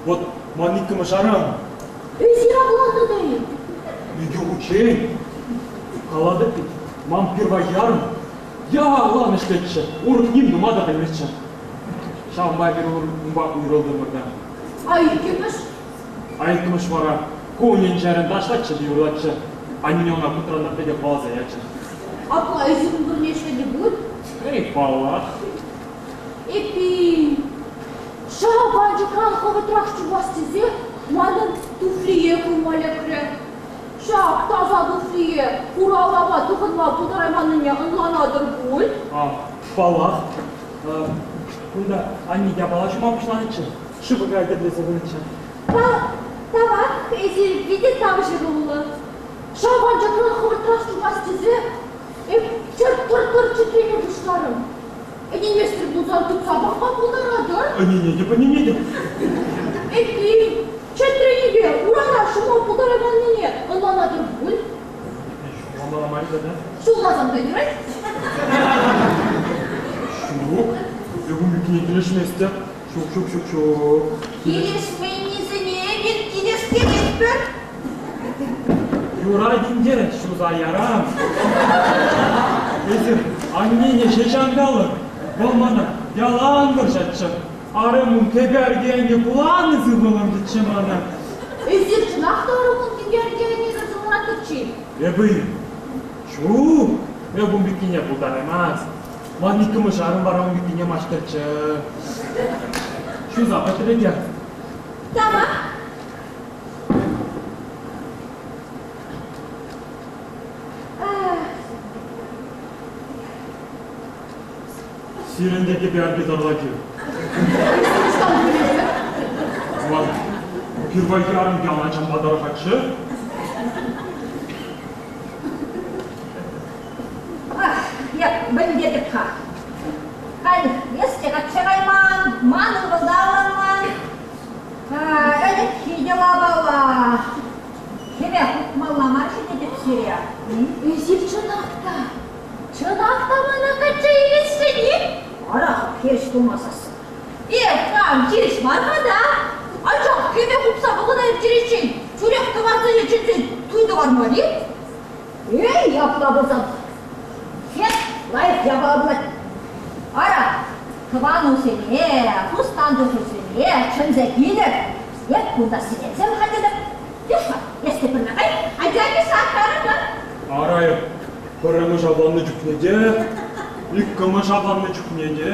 Вот ман иккӗмӗш арӑм. Эсир авлантӑр-и? Икӗ хутчен. Калатӑп вӗт, ман пирвай ярӑм ялан ӗҫлетчӗ, урӑх ним тума та пӗлместчӗ. Ҫавӑнпа эпир унпа уйрӑлтӑмӑр та. А иккӗмӗш? А иккӗмӗш вара кунӗн-ҫӗрӗн ташлатчӗ те юрлатчӗ. Анне ӑна кутран пӗтӗм хӑваласа ячӗ. Апла эсир ун вырӑнне ӗҫлени пуль? Эй, паллах. Эппин, ҫав анчӑкран хӑвӑртрах чупас тесе манӑн туфлие хывма лекрӗ. Ҫак таса туфлие хура урапа тӑхӑнма пултарайманнине ӑнланатӑр пуль? А, паллах. Кунта анне япала ҫума пуҫланӑччӗ. Шывӑка тӗрлесе пынӑччӗ. Тавах, эсир питӗ тавҫӑруллӑ. Ҫав анчӑкран хӑвӑртрах чупас тесе эп тӑр-тӑр-тӑр чӗтреме пуҫларӑм. Ӗненместӗр пулсан тытса пӑхма пултаратӑр. Ӗненетӗп, ӗненетӗп. Эппин, чӗтренипе урана ҫума пултарайманнине ӑнланатӑр пуль? Ҫулламалла мар тата. Ҫулласан та юрать. Ҫук, эп ун пеккине килӗшместӗп. Ҫук, ҫук, ҫук, ҫук. Килӗшменнисене эпир килӗштеретпӗр. Юрать ӗнтӗ, ҫуса ярам. Эсир аннене ҫеҫ ан калӑр. Вӑл мана ялан вӑрҫатчӗ. Арӑмун кӗпе-аркине пулан ывӑлӑм тетчӗ мана. Эсир чӑнах та арӑмун кӗпе-аркине кӗрсе ларатӑрччӗ? Эпӗ-и? Ҫук, эп ун пеккине пултараймасть. Ман иккӗмӗш арӑм вара ун пеккине маҫтӑрччӗ. Ҫуса пӗтрӗ те. Тавах. Сирӗн те кӗпе арки тарлать-и? Ман пирвайхи арӑм ялан чанпа тарӑхатчӗ. пӗлетӗп-ха. Халь эс те качча кайман, ман ывӑл та авланман. Ӗлӗкхи йӑлапала хӗве хупмалла мар ҫитетӗп сире. Эсир чӑнах та, чӑнах та мана качча илесшӗн-и? Ара, хирӗҫ пулмасассӑн. Эп хам хирӗҫ мар-ха та. Анчах хӗве хупса вӑхӑта ирттериччен тӳрех тӑвансене чӗнсен туй тӑвар мар-и? Эй, апла пулсан, хет лайӑх япала пулать. Ара, тӑванусене, тус-тантӑшусене чӗнсе килӗр. Эп кунта сӗтелсем хатӗрлӗп. Йышла, эс те пырна кай, атя Миша, карӑпӑр. Ара, эп пӗрремӗш авланнӑ чухне те, иккӗмӗш авланнӑ чухне те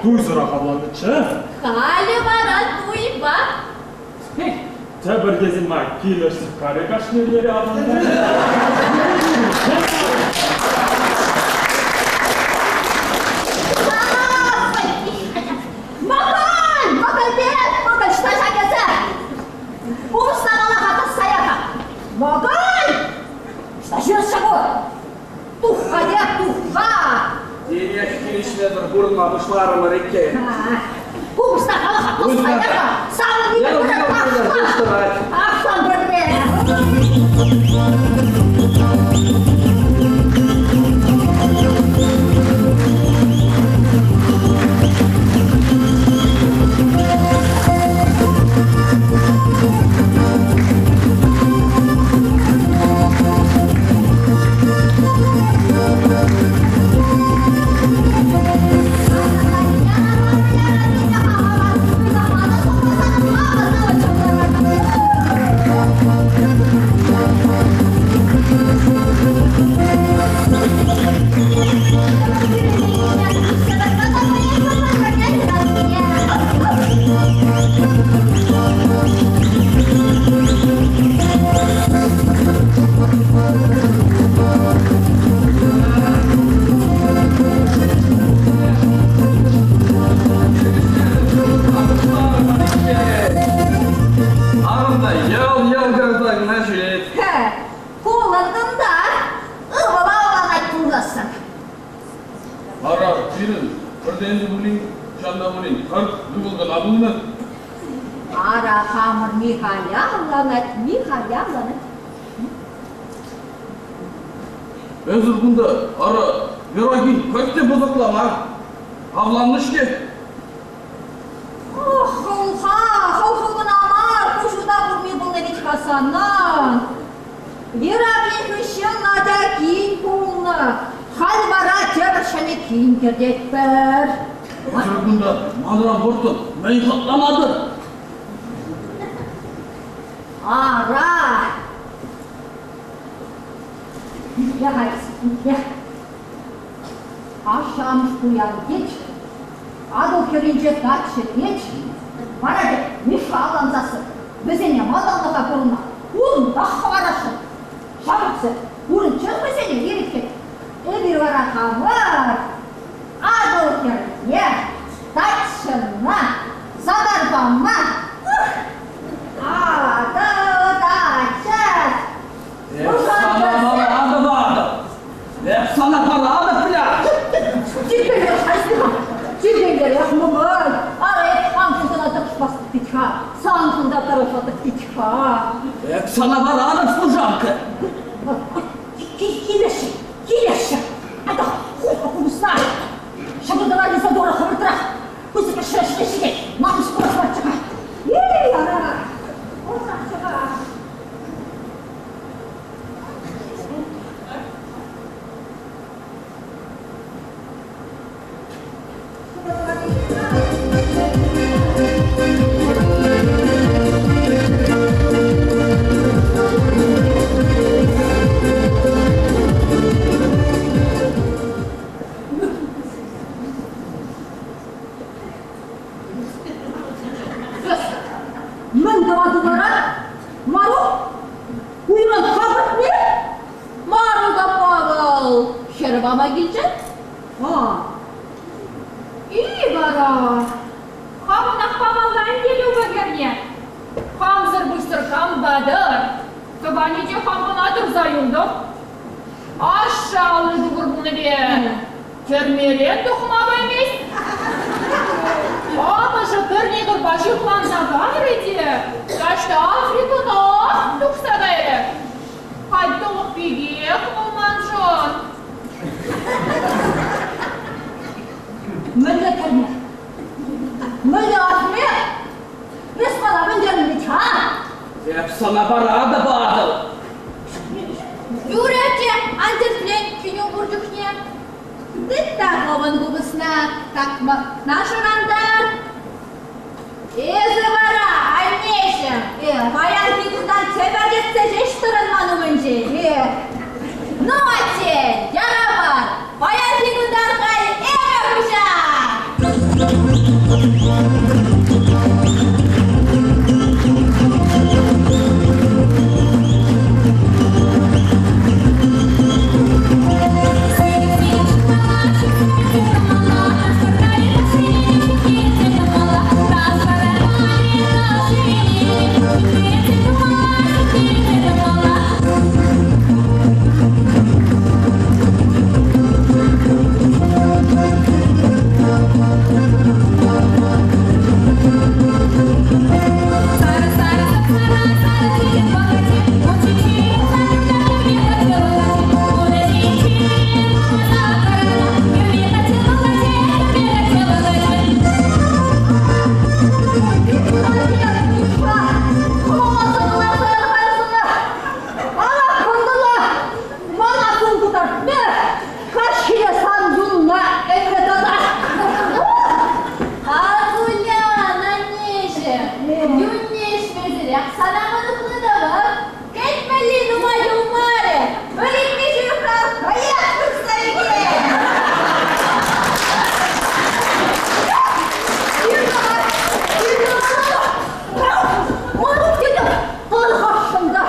туйсӑрах авланнӑччӗ. Халӗ вара туйпа. Тепӗр тесен май килӗшсе карӗ кашни эрнере авланма. Мӑкӑль! Мӑкӑльпе мӑкӑль ӑҫта ҫак эсӗ? Пулӑшса кала-ха тӑсса яр-ха. Мӑкӑль! Ӑҫта ҫырас ку? Тухха те тухха! Тинех хирӗҫлесӗр пурӑнма пуҫларӑмӑр иккен. Купӑста кала-ха, тӑсса яр-ха. Савӑннипе пӗрре Ахсан пӗрре! Арӑм та йӑл-йӑл кӑларса кӑна ҫӳрет. Кулӑнтӑм та ывӑла авланать пуласӑн. Ара, пирӗн пӗртен те пулин, ҫавна пулин хӑр ывӑл кӑна пулнӑ. Ара, хамӑр Михаля авланать, Михаля авланать. Эсӗ кунта, ара, Верогин хӑть те пысӑкла мар. Авланнӑ-ҫке. Ох, хӑлха, хӑлху кӑна мар, куҫу та курми пулнӑ вӗт-ха санӑн. Верогин хыҫҫӑн Надя кин пулнӑ. Халь вара тепӗр ҫӗнӗ кин кӗртетпӗр. Эсӗ кунта манран вӑрттӑн мӗн хӑтланатӑр? Ара! Итле-ха эс, итле. Ашшӗ-амӑш пуян тет, Атӑл хӗрринче каччӑ тет, вара тет Миша авлансассӑн вӗсене малтанлӑха пурӑнма унтах хӑварасшӑн. Ҫамрӑксем пурӑнччӑр вӗсене ирӗккӗн. Эпир вара хамӑр Атӑл хӗрне, каччӑна сакарпа мар, Атӑл каччӑ! Эп сана паратӑп, Атӑл! Эп сана паратӑп, блядь! Тирпейлех хайсиха, тирпейлерех мӑмӑр. Ара, эп хамшӑн кӑна тӑрӑшмастӑп пит-ха, саншӑн та тӑрӑшатӑп пит-ха. Эп сана паратӑп, служанка! Килеҫҫӗ, килеҫҫӗ. Айта, хурка купӑста. Ҫӑкӑртӑра Изадора хӑвӑртрах. Пысӑк ӗҫре ҫитет. Намӑс курас марччӗ-ха. Эй, ара, курсахчӗ-ха. Мӗн тӑватӑн вара? Марук, уйран хапӑртне? Марука Павӑл хӗр пама килчӗ. А, И вара, хамӑнах памалла ӗнтӗ Люба хӗрне. Хамсӑр пуҫсӑр кам патӑр? Тӑванӗ те хам кӑна тӑрса юлтӑм. Ашшӗ алли тукӑр пулнипе. Тӗрмерен тухма пӗлмест. Амӑшӗ пӗр негрпа ҫыхланса кайрӗ те таҫта Африкӑнах тухса кайрӗ. Халь тӑлӑх пекех вӑл маншӑн. Мӗнле тӗрме? Мӗнле Ахмет? Эс мана мӗнлерӗн вӗт-ха? Эп сана паратӑп, Атӑл. Юрӗ, атте, ан тӗртлен кинӳ пур чухне. Тыт та хӑвӑн купӑсна, такмакна шӑрантар. Эсӗ вара, аннеҫӗм, паянхи кунтан тӗпӗртетсе ҫеҫ тӑрӑн ман умӗнчен. Ну, атте, яра пар, паянхи кунтан халь эпӗ хуҫа! Сана мӑнуклы тӑвӑп. Кӗтмелли нумай юлмарӗ. Вӗренме ҫывӑхра хӑех тухса ӳкет. Мӑнук тетӗп, тархасшӑн та,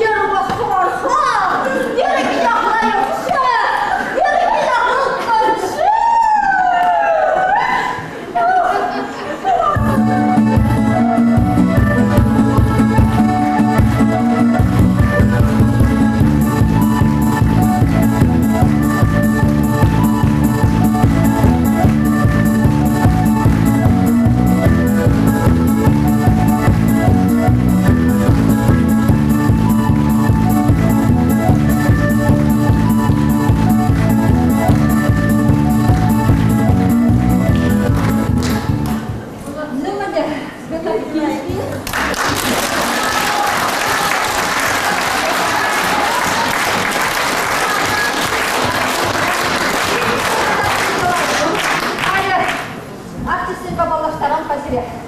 йӗрӗ хӑварса, йӗрӗ яхлайӑхчӗ, йӗрӗ яхлӑхтарчӗ. Ну, мӗнле, спектакль Артистсемпе паллаштарам-ха сире.